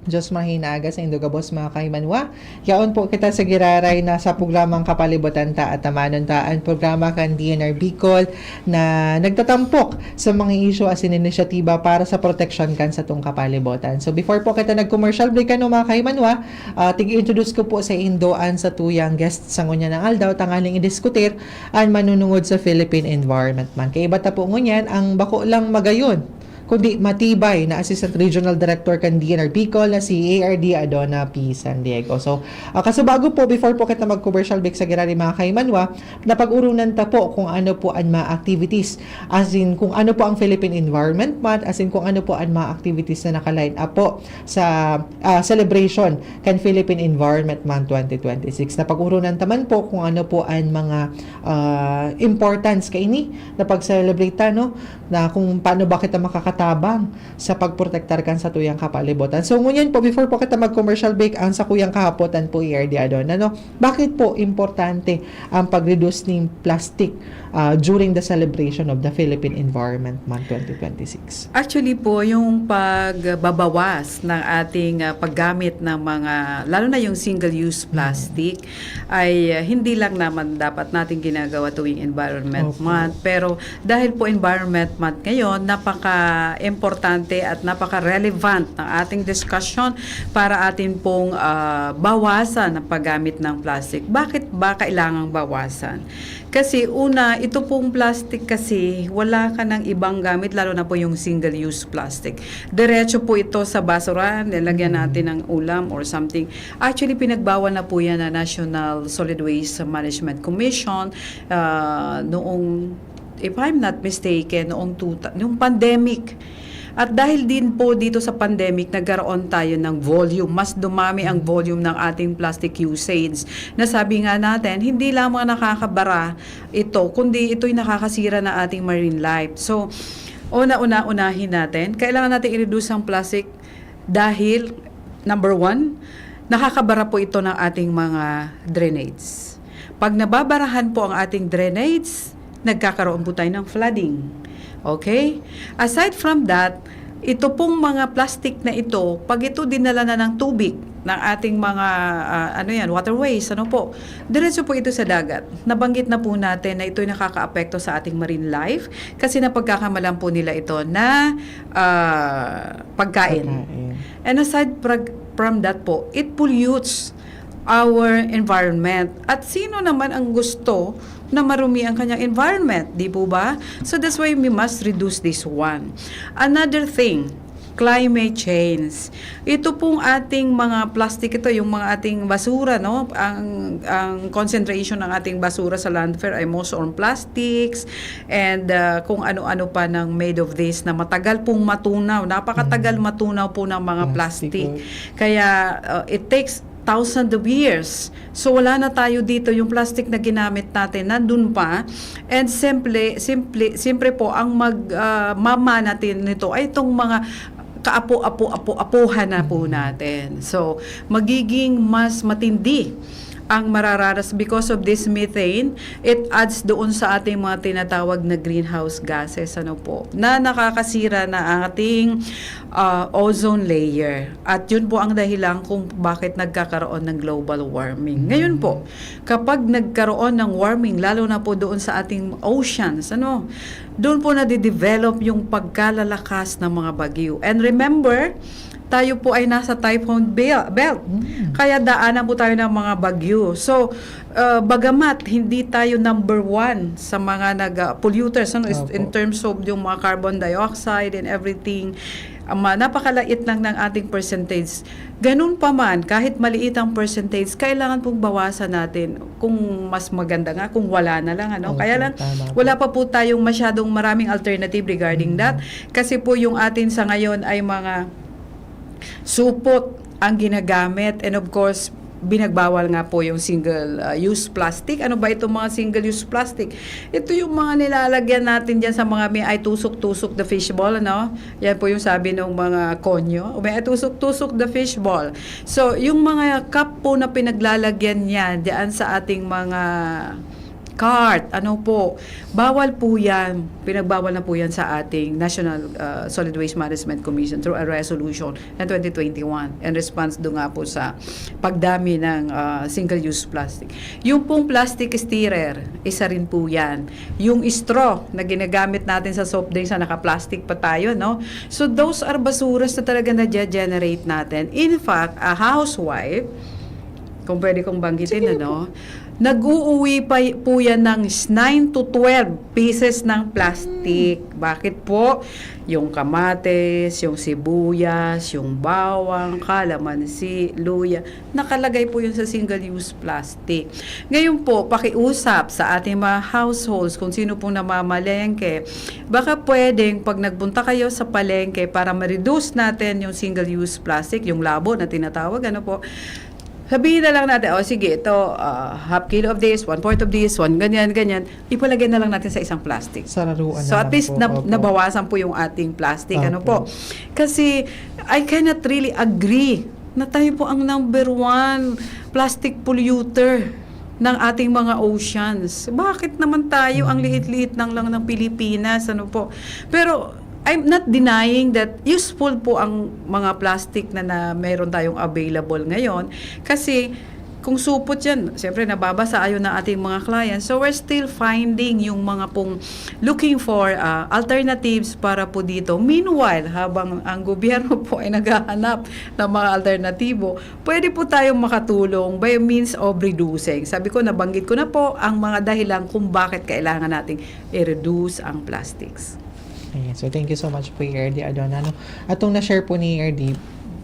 Diyos mahina aga sa indo gabos, mga kahimanwa. Yaon po kita sa giraray na sa programang Kapalibutan Ta, Atamanon Ta, an programa kan D N R Bicol na nagtatampok sa mga isyu asin inisyatiba para sa proteksyon kan satong kapalibutan. So, before po kita nag-commercial break, ano, mga kahimanwa, ah, tig-introduce ko po sa indo an satuyang guest sa ngunyan na aldaw, tanganing idiskutir an manunungod sa Philippine Environment Month. Kaiba ta po ngunyan ang bako lang magayon kundi matibay na Assistant Regional Director kan D N R Bicol na si A R D Adona P. San Diego. So, ah, kasubago po, before po kita mag-commercial break sa giraray, mga kahimanwa, napag-urunan ta po kung ano po an mga activities, as in, kung ano po ang Philippine Environment Month, as in, kung ano po an mga activities na naka-line up po sa, ah, celebration kan Philippine Environment Month twenty twenty-six. Napag-urunan ta man po kung ano po an mga, ah, importance kaini na pag-celebrate ta, no? Na kung paano ba kita makakatabang sa pagprotektar kan satuyang kapalibutan. So, ngunyan po, before po kita mag-commercial break, ang sakuyang kahapotan po, E R D Adon, ano? Bakit po importante ang pag-reduce ning plastic, ah, during the celebration of the Philippine Environment Month twenty twenty-six? Actually po, yung pagbabawas ng ating, ah, paggamit ng mga, lalo na yung single-use plastic, ay, ah, hindi lang naman dapat natin ginagawa tuwing Environment Opo. Month, pero dahil po Environment Month ngayon, napaka-importante at napaka-relevant ng ating discussion para atin pong, ah, bawasan ang paggamit ng plastic. Bakit ba kailangang bawasan? Kasi una, ito pong plastic kasi, wala ka ng ibang gamit, lalo na po yung single-use plastic. Diretso po ito sa basurahan, nilagyan Mm. natin ng ulam or something. Actually, pinagbawal na po yan ng National Solid Waste Management Commission, ah, noong, if I'm not mistaken, noong two, noong pandemic. At dahil din po dito sa pandemic, nagkaroon tayo ng volume. Mas dumami ang volume ng ating plastic usage. Na sabi nga natin, hindi lamang nakakabara ito, kundi ito'y nakakasira ng ating marine life. So, una-una-unahin natin, kailangan natin i-reduce ang plastic dahil, number one, nakakabara po ito ng ating mga drainage. Pag nababarahan po ang ating drainage, nagkakaroon po tayo ng flooding. Okay? Aside from that, ito pong mga plastic na ito, pag ito dinala na ng tubig, ng ating mga, ah, ano yan, waterways, ano po, diretso po ito sa dagat. Nabanggit na po natin na ito'y nakakaapekto sa ating marine life kasi napagkakamalan po nila ito na, ah, pagkain. Pagkain. And aside prag-, from that po, it pollutes our environment. At sino naman ang gusto na marumi ang kanyang environment, di po ba? So that's why we must reduce this one. Another thing, Climate change. Ito pong ating mga plastic, ito yung mga ating basura, no? Ang, ang concentration ng ating basura sa landfill ay most on plastics and, ah, kung ano-ano pa ng made of this na matagal pong matunaw. Napakatagal Mm. matunaw po ng mga Plastic, plastic. oh. Kaya, ah, it takes thousands of years. So, wala na tayo dito. Yung plastic na ginamit natin, nandun pa. And simple, simple, siyempre po, ang mag, ah, mama natin nito ay itong mga kaapo-apo-apo-apohan na po Mm. natin. So, magiging mas matindi ang marararas because of this methane. It adds doon sa ating mga tinatawag na greenhouse gases, ano po, na nakakasira na ang ating, ah, ozone layer. At yun po ang dahilan kung bakit nagkakaroon ng global warming. Ngayon po, kapag nagkaroon ng warming, lalo na po doon sa ating oceans, ano, doon po nadidevelop yung pagkalalakas ng mga bagyo. And remember, tayo po ay nasa typhoon bel-, belt. Mm. Kaya daanan po tayo ng mga bagyo. So, uh, bagamat hindi tayo number one sa mga nag, uh, polluters, ano, is-, Opo. in terms of yung mga carbon dioxide and everything, um, uh, napakalait lang ng ating percentage. Ganun pa man, kahit maliit ang percentage, kailangan pong bawasan natin kung mas maganda nga, kung wala na lang, ano. Opo, Kaya lang, tama po. wala pa po tayong masyadong maraming alternative regarding Mm. that. Kasi po yung atin sa ngayon ay mga supot ang ginagamit. And of course, binagbawal nga po yung single, uh, use plastic. Ano ba itong mga single use plastic? Ito yung mga nilalagyan natin dyan sa mga may ay tusok-tusok the fishball, ano? Yan po yung sabi ng mga konyo. May ay tusok-tusok the fishball. So, yung mga cup po na pinaglalagyan niya dyan sa ating mga cart, ano po, bawal po yan. Pinagbawal na po yan sa ating National, uh, Solid Waste Management Commission through a resolution na twenty twenty-one in response do nga po sa pagdami ng, uh, single-use plastic. Yung pong plastic stirrer, isa rin po yan. Yung straw na ginagamit natin sa soft drinks na naka-plastic pa tayo, no? So, those are basuras na talaga na-generate natin. In fact, a housewife, kung pwede kong banggitin, Sige ano, po. nag-uuwi pa y-, po yan ng s-, nine to twelve pieces ng plastic. Mm. Bakit po? Yung kamatis, yung sibuyas, yung bawang, kalamansi, luya, nakalagay po yun sa single-use plastic. Ngayon po, pakiusap sa ating mga households, kung sino pong namamalengke, baka pwedeng pag nagpunta kayo sa palengke para ma-reduce natin yung single-use plastic, yung labo na tinatawag, ano po, sabihin na lang natin, "O sige, ito, ah, half kilo of this, one-fourth of this, one ganyan, ganyan." Ipalagay na lang natin sa isang plastic. Sararuan So, na at lang least po. nab-, Opo. nabawasan po yung ating plastic, ano Opo. po. Kasi, I cannot really agree na tayo po ang number one plastic polluter ng ating mga oceans. Bakit naman tayo ang Mm. liit-liit lang lang ng Pilipinas, ano po? Pero, I'm not denying that useful po ang mga plastic na, na meron tayong available ngayon. Kasi, kung supot yan, siyempre nababasa ayon ng ating mga clients. So, we're still finding yung mga pong looking for, ah, alternatives para po dito. Meanwhile, habang ang gobyerno po ay naghahanap ng mga alternatibo, pwede po tayong makatulong by means of reducing. Sabi ko, nabanggit ko na po ang mga dahilan kung bakit kailangan nating i-reduce ang plastics. Ayan. So, thank you so much po, E R D Adona, no? Atong na-share po ni E R D,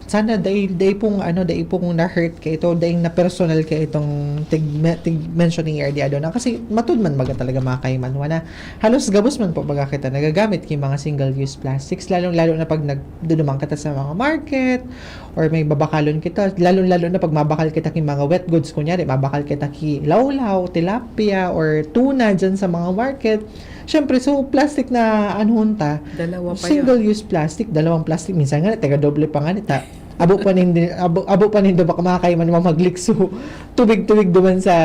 sana dai, dai pong, ano, dai pong na-hurt kaito, dai na personal kaitong tig-, me-, tig-, mention ni E R D Adona. Kasi matud man baga talaga, mga kaimanwa, na halos gabos man po baga kita nagagamit ki mga single-use plastics, lalong-lalo na pag nagduduman kita sa mga market or may babakalon kita, lalong-lalo na pag mabakal kita ki mga wet goods, kunyari, mabakal kita ki lawlaw, tilapia, or tuna dyan sa mga market. Siyempre, so, plastic na, ano, ta, Dalawa pa yun. single-use plastic, dalawang plastic, minsan nga, taga-doble pa nga, ta, abo pa nindo, abo, abo pa nindo, baka mga kaimanwa maglikso. Tubig-tubig duman sa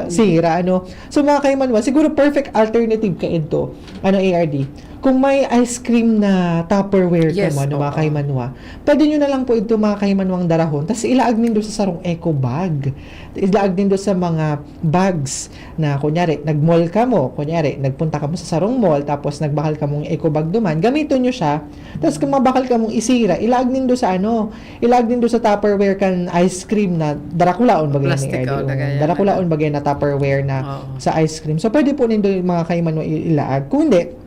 Opo. sira, ano. So, mga kaimanwa, siguro perfect alternative kaidto, ano, E R D, kung may ice cream na Tupperware Yes, kamo, ano, mga oo. kaimanwa, pwede nyo na lang po ito, mga kaimanwang, darahon, tas ilaag nindo sa sarong eco bag. Ilaag nindo sa mga bags na, kunyari, nag-mall kamo, kunyari, nagpunta kamo sa sarong mall, tapos nagbakal kamong eco bag duman, gamiton nyo siya. Tas kung mabakal kamong isira, ilaag nindo sa, ano, ilaag nindo sa Tupperware kan ice cream na darakulaon bagay na Plastic, R D O. oh, lagayan Darakulaon na. bagay na Tupperware na Oo. sa ice cream. So, pwede po nindo yung mga kaimanwa i-, ilaag. Kung hindi,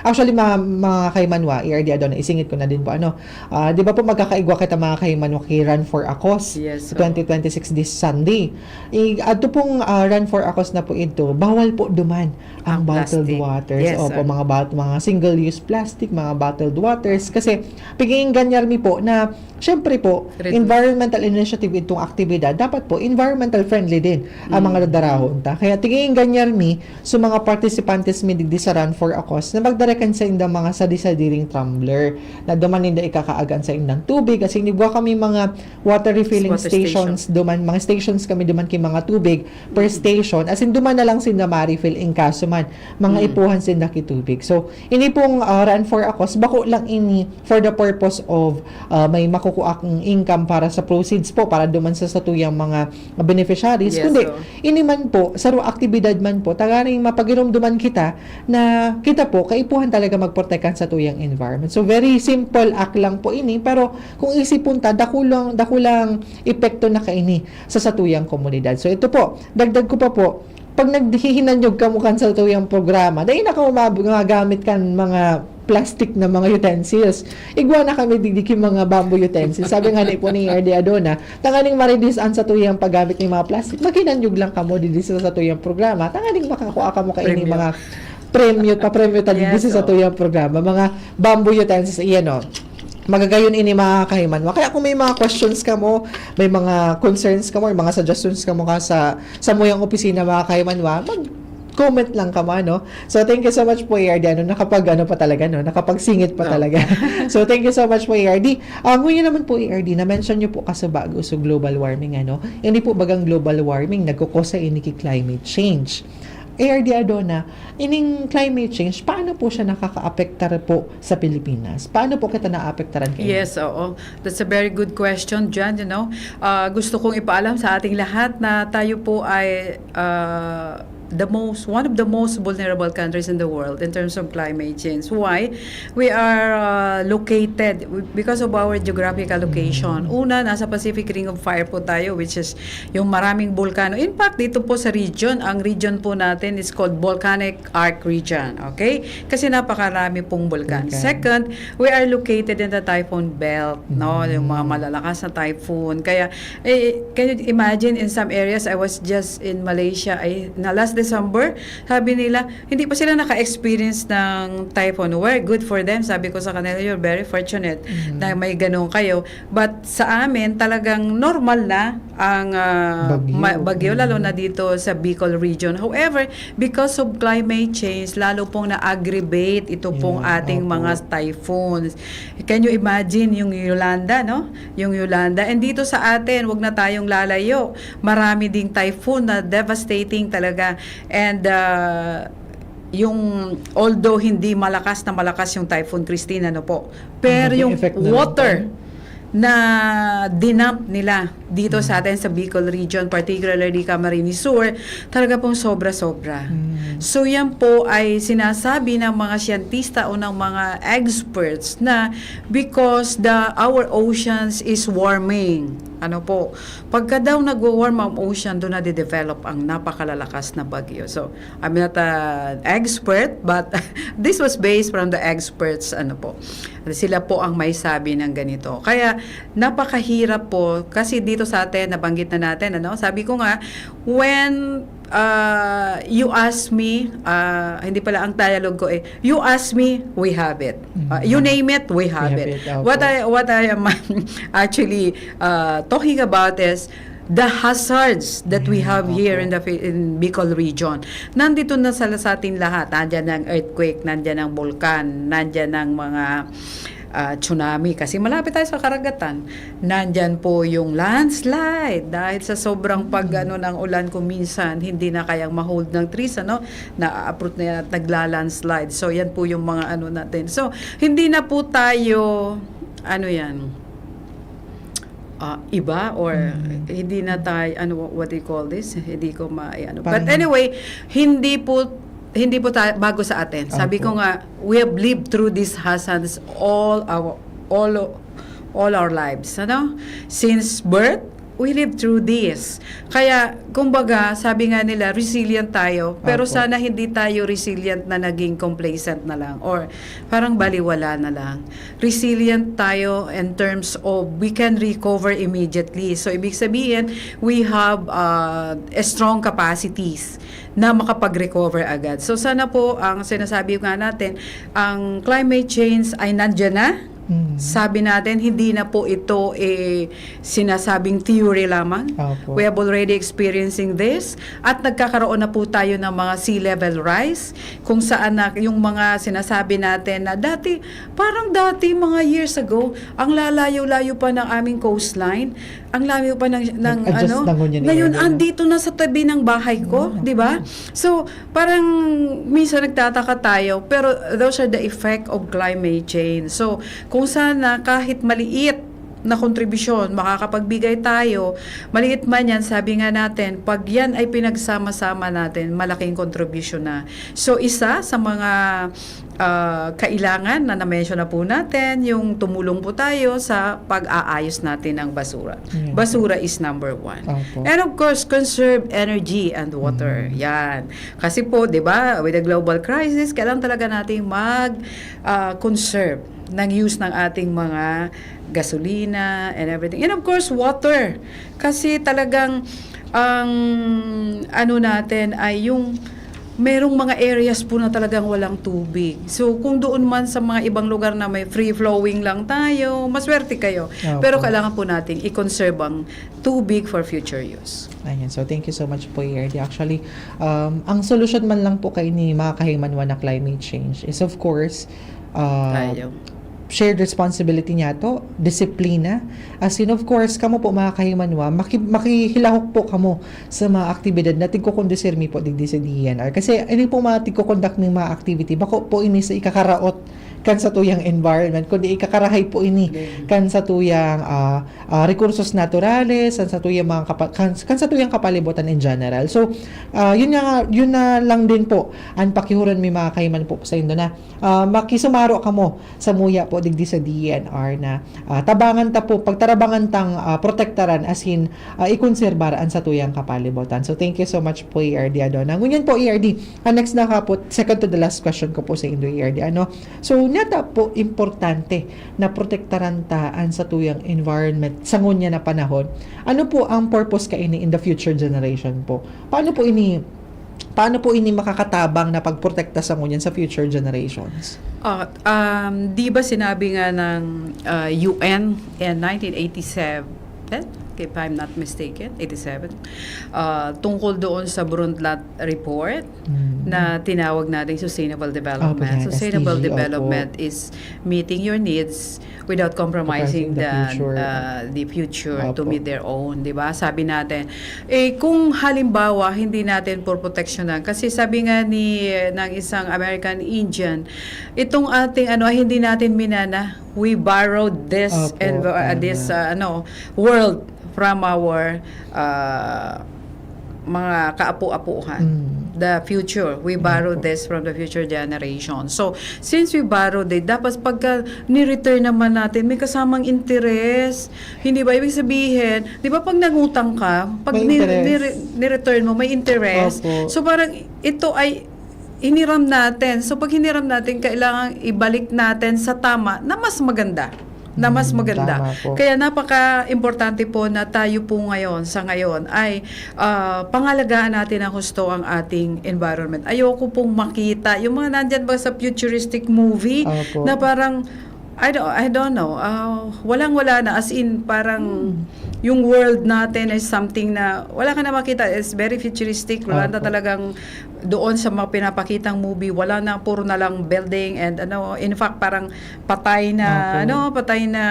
Actually, ma-, mga kaimanwa, E R D Adona, isingit ko na din po, ano, ah, di ba po magkakaigwa kita, mga kaimanwa, kay Run for a Cause? Yes, sa oo. Twenty twenty-six this Sunday. I-, adto pong, ah, Run for a Cause na po ito, bawal po duman ang Ang bottled plastic. Waters. Yes, Opo, sir. Mga bot-, mga single-use plastic, mga bottled waters. Kasi, pag-iingganyar mi po na, syempre po, Reduce. Environmental initiative itong aktibidad, dapat po, environmental friendly din ang mga Mm. dadarahon ta. Kaya, tig-iingganyar mi, so, mga participantes mi digdi sa Run for a Cause na magdara kan saindang mga sadi-sadiring tumbler na duman ninda ikakaagan saindang tubig. Kasi inigwa kami mga water refilling Water stations station. Duman, mga stations kami duman ki mga tubig per Mm. station. As in, duman na lang sinda ma-refill in kaso man, mga Mm. ipuhan sinda ki tubig. So, ini pong, ah, Run for a Cause, bako lang ini for the purpose of, ah, may makukua kang income para sa proceeds po, para duman sa satuyang mga beneficiaries. Yes, Kundi, so. Ini man po, saro aktibidad man po, tanganing mapagiromdoman kita na kita po, kaipuhan talaga magprotektahan sa tuyang environment. So, very simple act lang po ini, pero kung isipon ta, dakulang, dakulang epekto na kaini sa satuyang komunidad. So, ito po, dagdag ko pa po, pag naghihinanyog kamo kan satuyang programa, dai na kamo mab-, magamit kan mga plastic na mga utensils. Igwa na kami digdi ki mga bamboo utensils. Sabi nga ni po ni R D Adona, tanganing ma-reduce an satuyang paggamit ning mga plastic, maghinanyog lang kamo digdi sa satuyang programa. Tanganing makakua kamo kaini Premyo. Mga premyo, papremyo ta digdi Yes, sa oh. satuyang programa. Mga bamboo utensils, iyan o. Magagayon ini, mga kahimanwa. Kaya kung may mga questions kamo, may mga concerns kamo, may mga suggestions kamo ka sa, sa muyang opisina, mga kahimanwa, mag-comment lang kamo, ano? So, thank you so much po, A R D. Ano, nakapag, ano pa talaga, no? Nakapagsingit pa Oo. talaga. So, thank you so much po, A R D. Ah, ngunyan naman po, A R D, na-mention nyo po kaso bago so global warming, ano? Hindi po bagang global warming, nagkukosa ini ki climate change. A R D Adona, ining climate change, paano po siya nakakaapektar po sa Pilipinas? Paano po kita naapektaran kayo? Yes, oo. That's a very good question, Jan, you know. Ah, gusto kong ipaalam sa ating lahat na tayo po ay, ah, the most, one of the most vulnerable countries in the world in terms of climate change. Why? We are, uh, located, because of our geographical location. Mm. Una, nasa Pacific Ring of Fire po tayo, which is yung maraming bulkano. In fact, dito po sa region, ang region po natin is called Volcanic Arc Region. Okay? Kasi napakarami pong bulkan. Bulkan. Second, we are located in the typhoon belt, no? Mm. Yung mga malalakas na typhoon. Kaya, eh, can you imagine, in some areas, I was just in Malaysia, ay, na last December, sabi nila, hindi pa sila naka-experience ng typhoon. Well, good for them. Sabi ko sa kanila, "You're very fortunate Mm. na may ganun kayo." But sa amin, talagang normal na ang, ah, Bagyo. ma-, bagyo, lalo Mm. na dito sa Bicol region. However, because of climate change, lalo pong na-aggravate ito pong Yeah, ating opo. mga typhoons. Can you imagine yung Yolanda, no? Yung Yolanda. And dito sa atin, wag na tayong lalayo. Marami ding typhoon na devastating talaga. And, ah, yung, although hindi malakas na malakas yung Typhoon Christine, ano po, pero Ang naging yung effect na lang water po. na dinump nila dito sa Mm. atin sa Bicol region, particularly Camarines Sur, talaga pong sobra-sobra. Mm. So, yan po ay sinasabi ng mga siyentista o ng mga experts na because the, our oceans is warming. Ano po, pagka daw nagwa-warm ang ocean, doon nade-develop ang napakalalakas na bagyo. So, I'm not an expert, but this was based from the experts, ano po. Sila po ang may sabi ng ganito. Kaya, napakahirap po. Kasi dito sa atin, nabanggit na natin, ano? Sabi ko nga, when, ah, you ask me, ah, hindi pala ang dialogue ko eh, "You ask me, we have it. Ah, you Mm. name it, we have We have it." it, opo. What I, what I am actually, ah, talking about is the hazards that we Ayan, have here opo. in the Fi-, in Bicol region. Nandito na sa, sa atin lahat. Nandyan ang earthquake, nandyan ang bulkan, nandyan ang mga, ah, tsunami. Kasi malapit tayo sa karagatan. Nandyan po yung landslide. Dahil sa sobrang pag, Mm. ano, ng ulan, kung minsan, hindi na kayang ma-hold ng trees, ano, na-uproot na yan at nagla-landslide. So, yan po yung mga ano natin. So, hindi na po tayo, ano yan, ah, iba or Mm. hindi na tayo, ano, what do you call this? Hindi ko ma-, ano. But Parang anyway, hindi po, hindi po tayo, bago sa atin. Sabi Opo. ko nga, we have lived through these hazards all our, all, all our lives, ano? Since birth, We live through this. Kaya, kumbaga, sabi nga nila, resilient tayo. Pero Opo. Sana hindi tayo resilient na naging complacent na lang or parang baliwala na lang. Resilient tayo in terms of we can recover immediately. So, ibig sabihin, we have uh, a strong capacities na makapag-recover agad. So, sana po, ang sinasabi nga natin, ang climate change ay nandiyan na. Mm. Sabi natin, hindi na po ito eh, sinasabing theory lamang. Opo. We have already experiencing this at nagkakaroon na po tayo ng mga sea level rise kung saan na yung mga sinasabi natin na dati, parang dati mga years ago, ang lalayo-layo pa ng aming coastline, ang layo pa ng, ng Nag-adjust ano, na ngunyan, ngayon ngunyan. Andito na sa tabi ng bahay ko, Mm. di ba? So, parang minsan nagtataka tayo, pero those are the effect of climate change. So, kung sana kahit maliit na kontribusyon makakapagbigay tayo, maliit man yan, sabi nga natin, pag yan ay pinagsama-sama natin, malaking kontribusyon na. So, isa sa mga ah, kailangan na na-mention na po natin, yung tumulong po tayo sa pag-aayos natin ng basura. Yeah. Basura is number one. Opo. And of course, conserve energy and water. Mm. Yan. Kasi po, di ba, with the global crisis, kailangan talaga natin mag-conserve ng use ng ating mga gasolina and everything. And of course, water. Kasi talagang ang ano natin ay yung merong mga areas po na talagang walang tubig. So, kung doon man sa mga ibang lugar na may free-flowing lang tayo, maswerte kayo. Opo. Pero kailangan po nating i-conserve ang tubig for future use. Ayan. So, thank you so much po, A R D. Actually, um, ang solusyon man lang po kaini, mga kahimanwa, na climate change is, of course, uh, Tayo. shared responsibility niya to, disiplina. As in, of course, kamo po, mga kahimanwa, maki-, makihilahok po kamo sa mga aktibidad na tigkukondusir mi po digdi sa D E N R. Kasi ini po mga tigkukondak ning mga activity, bako po ini sa ikakaraot kan satuyang environment, kundi ikakarahay po ini kan satuyang, ah, ah, recursos naturales, kan satuyang mga kapa-, kan, kan satuyang kapalibutan in general. So, ah, yun nga, yun na lang din po ang pakihuron mi, mga kahiman po, sa indo na, ah, makisumaro kamo samuya po digdi sa D E N R na, ah, tabangan ta po, pagtarabangan tang, ah, protektaran, as in, ah, ikonserbar an satuyang kapalibutan. So, thank you so much po, A R D Adona. Ngunyan po, A R D, ang next na ka po, second to the last question ko po sa indo, A R D, ano? So, nata po importante na protektaran ta an satuyang environment sa ngunyan na panahon. Ano po ang purpose kaini in the future generation po? Paano po ini, paano po ini makakatabang na pagprotekta sa ngunyan sa future generations? Ah, um, di ba sinabi nga ng, ah, U N in nineteen eighty-seven, if I'm not mistaken, eighty-seven, ah, tungkol doon sa Brundtland Report Mm. na tinawag natin Sustainable Development. Opo, yan, Sustainable S D G, opo. Development is meeting your needs without compromising Compromising the the, future. uh, the future to Opo. meet their own, di ba? Sabi natin, eh, kung halimbawa, hindi natin poproteksyonan, kasi sabi nga ni, ng isang American Indian, itong ating, ano, ay hindi natin minana, we borrowed this Opo, and, uh, tama. this, uh, ano, world from our, uh, mga kaapu-apuhan. Mm. The future, we borrowed Opo. this from the future generation. So, since we borrowed it, dapat pagka ni-return naman natin, may kasamang interest. Hindi ba? Ibig sabihin, di ba pag nangutang ka, pag May ni- interest. ni- ni-return mo, may interest. Opo. So, parang ito ay hiniram natin. So, pag hiniram natin, kailangan ibalik natin sa tama na mas maganda. Na mas Mm, maganda. tama po. Kaya napaka-importante po na tayo po ngayon, sa ngayon, ay, ah, pangalagaan natin ng husto ang ating environment. Ayoko pong makita yung mga nandyan ba sa futuristic movie Opo. na parang, I don't, I don't know, ah, walang-wala na, as in, parang Hmm. yung world natin is something na wala ka na makita, it's very futuristic, wala na Opo. talagang doon sa mga pinapakitang movie, wala na, puro na lang building and ano, in fact, parang patay na, Opo. ano, patay na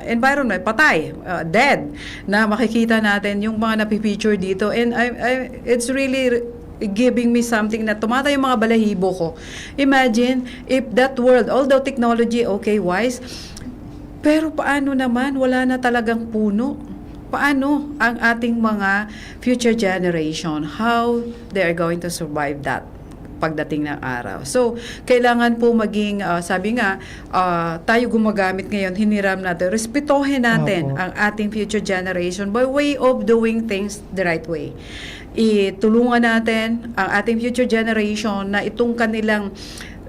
environment, patay, uh, dead, na makikita natin yung mga napipicture dito. And I, I, it's really giving me something na tumatayo yung mga balahibo ko. Imagine, if that world, although technology, okay, wise, pero paano naman, wala na talagang puno? Paano ang ating mga future generation? How they are going to survive that? pagdating ng araw. So, kailangan po maging, ah, sabi nga, ah, tayo gumagamit ngayon, hiniram natin, respetohin natin Opo. ang ating future generation by way of doing things the right way. Itulungan natin ang ating future generation na itong kanilang,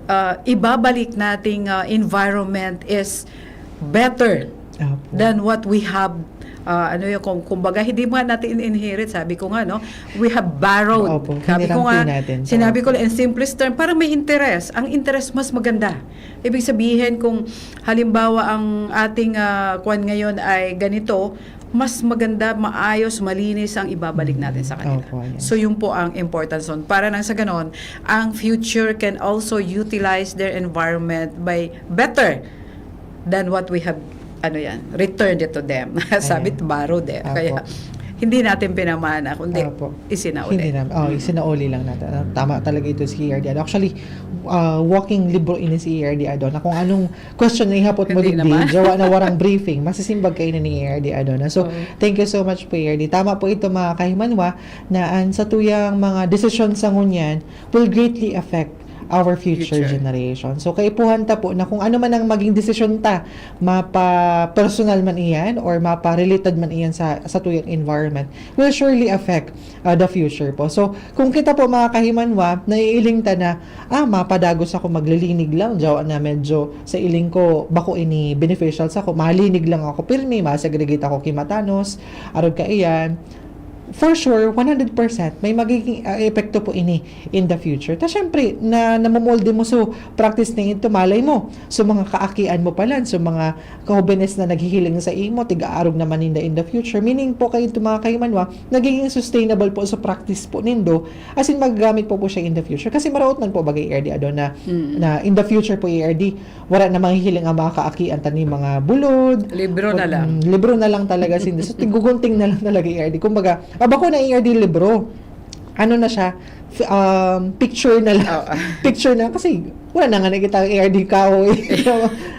ah, ibabalik nating, ah, environment is better Opo. than what we have. Ah, ano yung, kung, kumbaga, hindi mo nga natin in-inherit, sabi ko nga, no? We have borrowed. Opo, Sabi ko hiniram nga, po natin. sinabi ko Opo. lang, in simplest term, parang may interest. Ang interest mas maganda. Ibig sabihin, kung halimbawa ang ating, ah, kwan ngayon ay ganito, mas maganda, maayos, malinis ang ibabalik natin sa kanila. Opo, yes. So, yun po ang importance nun. Para nang sa ganon, ang future can also utilize their environment by better than what we have, ano yan, returned it to them. Sabi, Ayan. Borrowed eh. Opo. Kaya, hindi natin pinamana, kundi Opo. isinauli. Hindi na. Oh, Mm. isinauli lang natin. Ah, tama talaga ito si E R D Adon. Actually, ah, walking libro ini si E R D Adon. Na kung anong question na ihapot mo Hindi digdi, naman. jawa na warang briefing, masisimbag kayo na ni E R D Adon. So, Oo. thank you so much po, E R D. Tama po ito, mga kahimanwa, na ang satuyang mga desisyon sa ngunyan will greatly affect our future, Future. generation. So, kaipuhan ta po na kung ano man ang maging desisyon ta, mapa-personal man iyan or mapa-related man iyan sa, sa tuyang environment, will surely affect, uh, the future po. So, kung kita po, mga kahimanwa, naiiling ta na, ah, mapadagos ako maglilinig lang, jawa na medyo sa iling ko, bako ini beneficial sa ako, malinig lang ako pirmi, masegregate ako kimatanos, arog kaiyan, for sure, one hundred percent, may magiging, ah, epekto po ini in the future. Ta syempre, na namomolde mo so practice na ito, malay mo, so mga kaakian mo pala, so mga kahobenes na naghihiling sa imo, tiga-arog naman ninda in the future. Meaning po kayo ito, mga kahimanwa, nagiging sustainable po sa practice po nindo, as in magagamit po po siya in the future. Kasi maraot man po bagay, E R D Adon, na, Mm. na in the future po, E R D, wala na mahihiling ang mga kaakian ta ni mga bulod. Libro na lang. Mm, libro na lang talaga, sinda. So, tigugunting na lang talaga, E R D. Kumbaga, aba ko na, E R D, libro. Ano na siya? F- um, picture na lang. Oo. Picture na lang. Kasi wala na nga nakita ang E R D kahoy.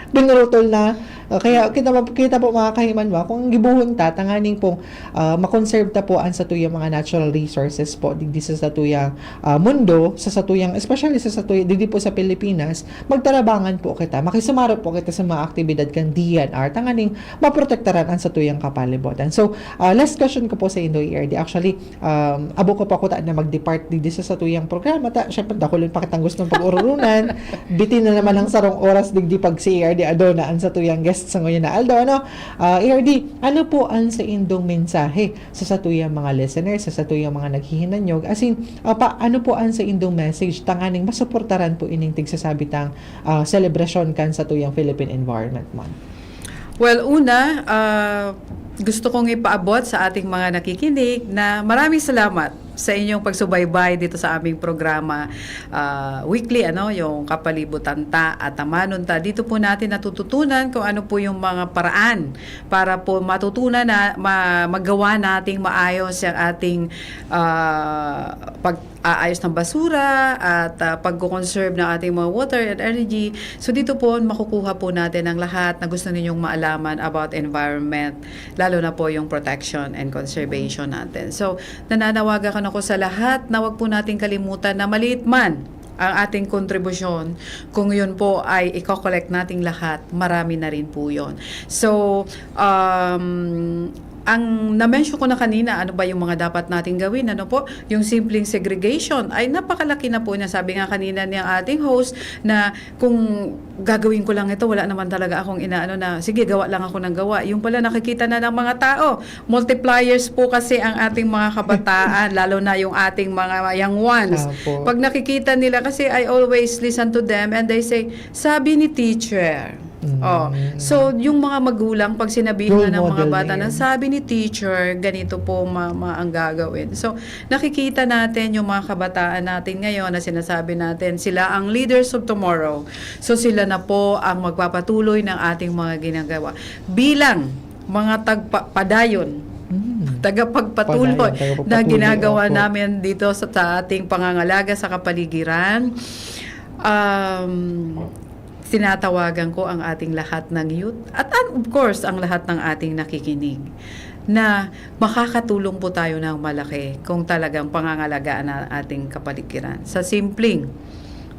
Binurutol na. Uh, kaya kita, kita po, mga kahimanwa, kung gibuhon ta, tanganing pong, uh, makonserve ta po ang satuyang mga natural resources po, digdi sa satuyang, uh, mundo, sa satuyang, especially sa satuyang, digdi po sa Pilipinas, magtarabangan po kita, makisumarot po kita sa mga aktibidad kan D N R, tanganing maprotektaran ang satuyang kapalibutan. So, uh, last question ko po sa indo, E R D. Actually, um, abo ko pa kuta na mag-depart digdi sa satuyang programa. Ta, syempre, dakulon pa kitang gustong pag-ururunan. Bitin na naman ang sarong oras digdi pag si E R D Adon na ang satuyang guest sa ngayon na aldaw. Ano? Ah, E R D, ano po ang sa indong mensahe sa satuyang mga listeners, sa satuyang mga naghihinanyog? As in, ah, pa, ano po ang sa indong message tanganing masuportaran po ining tigsasabitang, ah, selebrasyon kan satuyang Philippine Environment Month? Well, una, ah, gusto kong ipaabot sa ating mga nakikinig na maraming salamat sa inyong pagsubaybay dito sa aming programa, ah, weekly, ano, yung Kapalibutan Ta at Tamanon Ta. Dito po natin natututunan kung ano po yung mga paraan para po matutunan na ma-, magawa nating maayos yung ating, ah, pag-aayos ng basura at, ah, pagko-conserve ng ating mga water and energy. So, dito po makukuha po natin ang lahat na gusto ninyong maalaman about environment, lalo na po yung protection and conservation natin. So, nananawagan ako sa lahat na wag po nating kalimutan na maliit man ang ating kontribusyon, kung yun po ay i-collect nating lahat, marami na rin po yun. So, um, ang na-mention ko na kanina, ano ba yung mga dapat nating gawin? Ano po? Yung simpleng segregation ay napakalaki na po niya. Sabi nga kanina ni ang ating host na kung gagawin ko lang ito, wala naman talaga akong inaano na, sige, gawa lang ako ng gawa. Yung pala nakikita na ng mga tao, multipliers po kasi ang ating mga kabataan, lalo na yung ating mga young ones. Apo. Pag nakikita nila, kasi I always listen to them and they say, "Sabi ni teacher." Mm. Oh, so yung mga magulang, pag sinabihan Role ng mga model bata na na, yun. "Sabi ni teacher, ganito po, mama, ang gagawin." So, nakikita natin yung mga kabataan natin ngayon na sinasabi natin, sila ang leaders of tomorrow. So, sila na po ang magpapatuloy ng ating mga ginagawa. Bilang mga tagpa-, padayon, Mm. tagapagpatuloy Padayon, tagapagpatuloy, na ginagawa opo. namin dito sa, sa ating pangangalaga sa kapaligiran, um, tinatawagan ko ang ating lahat ng youth at, and of course, ang lahat ng ating nakikinig na makakatulong po tayo ng malaki kung talagang pangangalagaan ang ating kapaligiran sa simpleng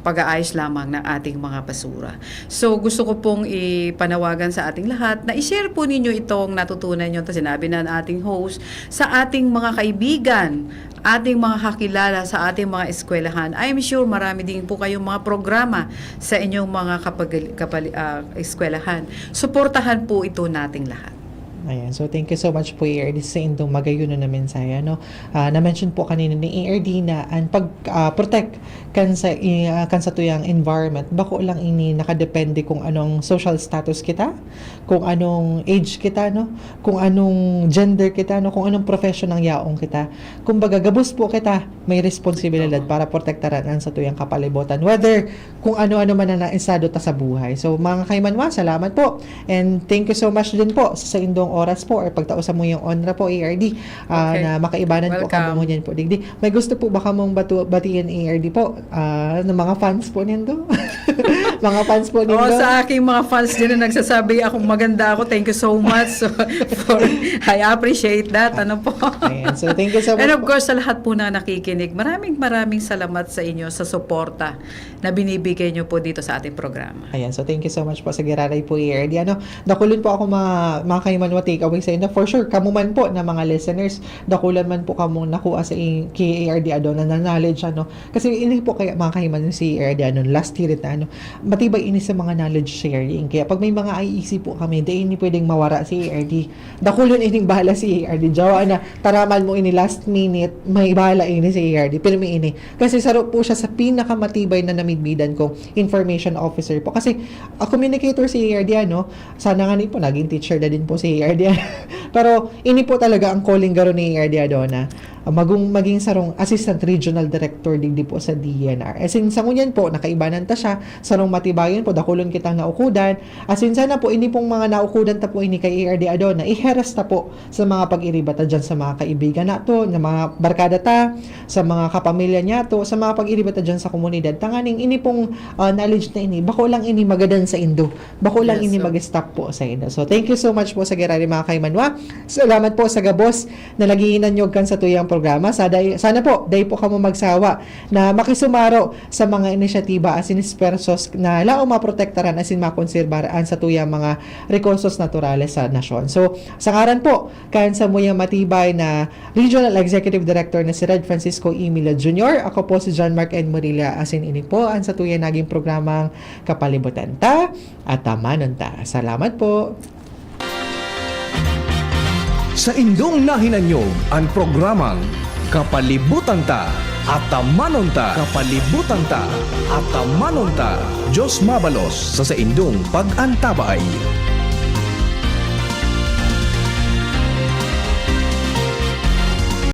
pag-aayos lamang ng ating mga basura. So, gusto ko pong ipanawagan sa ating lahat na i-share po ninyo itong natutunan nyo, sinabi na ng ating host, sa ating mga kaibigan, ating mga kakilala, sa ating mga eskwelahan. I am sure marami din po kayong mga programa sa inyong mga kapag-, kapali-, ah, eskwelahan. Suportahan po ito nating lahat. Ayan. So, thank you so much po, A R D, sa indong magayon na mensahe, ano? Ah, na-mention po kanina ni A R D na ang pag, ah, protect kan sa, i-, ah, kan sa tuyang environment, bako lang ini nakadepende kung anong social status kita, kung anong age kita, no? Kung anong gender kita, no? Kung anong profession ng yaong kita. Kumbaga, gabos po kita may responsibilidad Tama. para protektaran ang sa tuyang kapalibutan. Whether kung ano-ano man ang naisado ta sa buhay. So, mga kaimanwa, salamat po. And thank you so much din po sa indong oras po or pagtao sa muyong onra po, A R D, ah, Okay. na makaibanan po Welcome. Kamo ngunyan po digdi. May gusto po ba kamong batu-, batiin, A R D po? Ah, ng mga fans po nindo? Mga fans po nindo? Oh, sa aking mga fans din na nagsasabi akong maganda ako, thank you so much. So, for, I appreciate that. Ano po? Ayan. So, thank you so much And of po. Course, sa lahat po na nakikinig, maraming maraming salamat sa inyo sa suporta na binibigay nyo po dito sa ating programa. Ayan, so thank you so much po sa giraray po, A R D. Ano, dakulon po ako mga, mga kaimanwa take away sa inyo. For sure, kamo man po na mga listeners, dakulan man po kamo nakuha sa i-, kay A R D Adona na knowledge, ano. Kasi ini po kaya mga kaimanwa si A R D Adona, last year na, ano, matibay ini sa mga knowledge sharing. Kaya pag may mga I E C po kami, di ini pwedeng mawara si A R D. Dakulon ining bahala si A R D. Jawa na, taraman mo ini last minute, may bahala ini si A R D. Pero may ini. Kasi saro po siya sa pinakamatibay na namidbidan kong information officer po. Kasi, a communicator si A R D, ano? Sana nga ni po, naging teacher na din po si A R D. Pero ini po talaga ang calling garo ni A R D Adona. Ah, maging, maging sarong assistant regional director digdi po sa D E N R. As in, sa ngunyan po, nakaibanan ta siya, sarong matibayon po, dakulon kitang naukudan. As in, sana po, ini pong mga naukudan ta po ini kay A R D Adona, iheras ta po sa mga pag-iriba ta dyan sa mga kaibigan nato, na mga barkada ta, sa mga kapamilya niyato, sa mga pag-iriba ta dyan sa komunidad. Tanganing ini pong, ah, knowledge na ini, bako lang ini magadan sa indo. Bako lang Yes, ini sir. Mag-stop po sa indo. So, thank you so much po sa giraray mga kaimanwa. Salamat po sa gabos na naghihinanyog kan sa tuyang programa. Sa day-, sana po, day po kamo magsawa na makisumaro sa mga inisyatiba asin esfuerzos na laong maprotektaran asin makonserbar an sa tuyang mga rekursos naturales sa nasyon. So, sa ngaran po kan samuyang matibay na Regional Executive Director na si Red Francisco Emilio Junior, ako po si John Mark N. Murilla, asin ini po an sa tuyang naging programang Kapalibutan Ta, Atamanon Ta. Salamat po! Sa indong nahinanyog an programang Kapalibutan Ta, Atamanon Ta. Kapalibutan Ta, Atamanon Ta. Diyos mabalos sa saindong pag-antabay.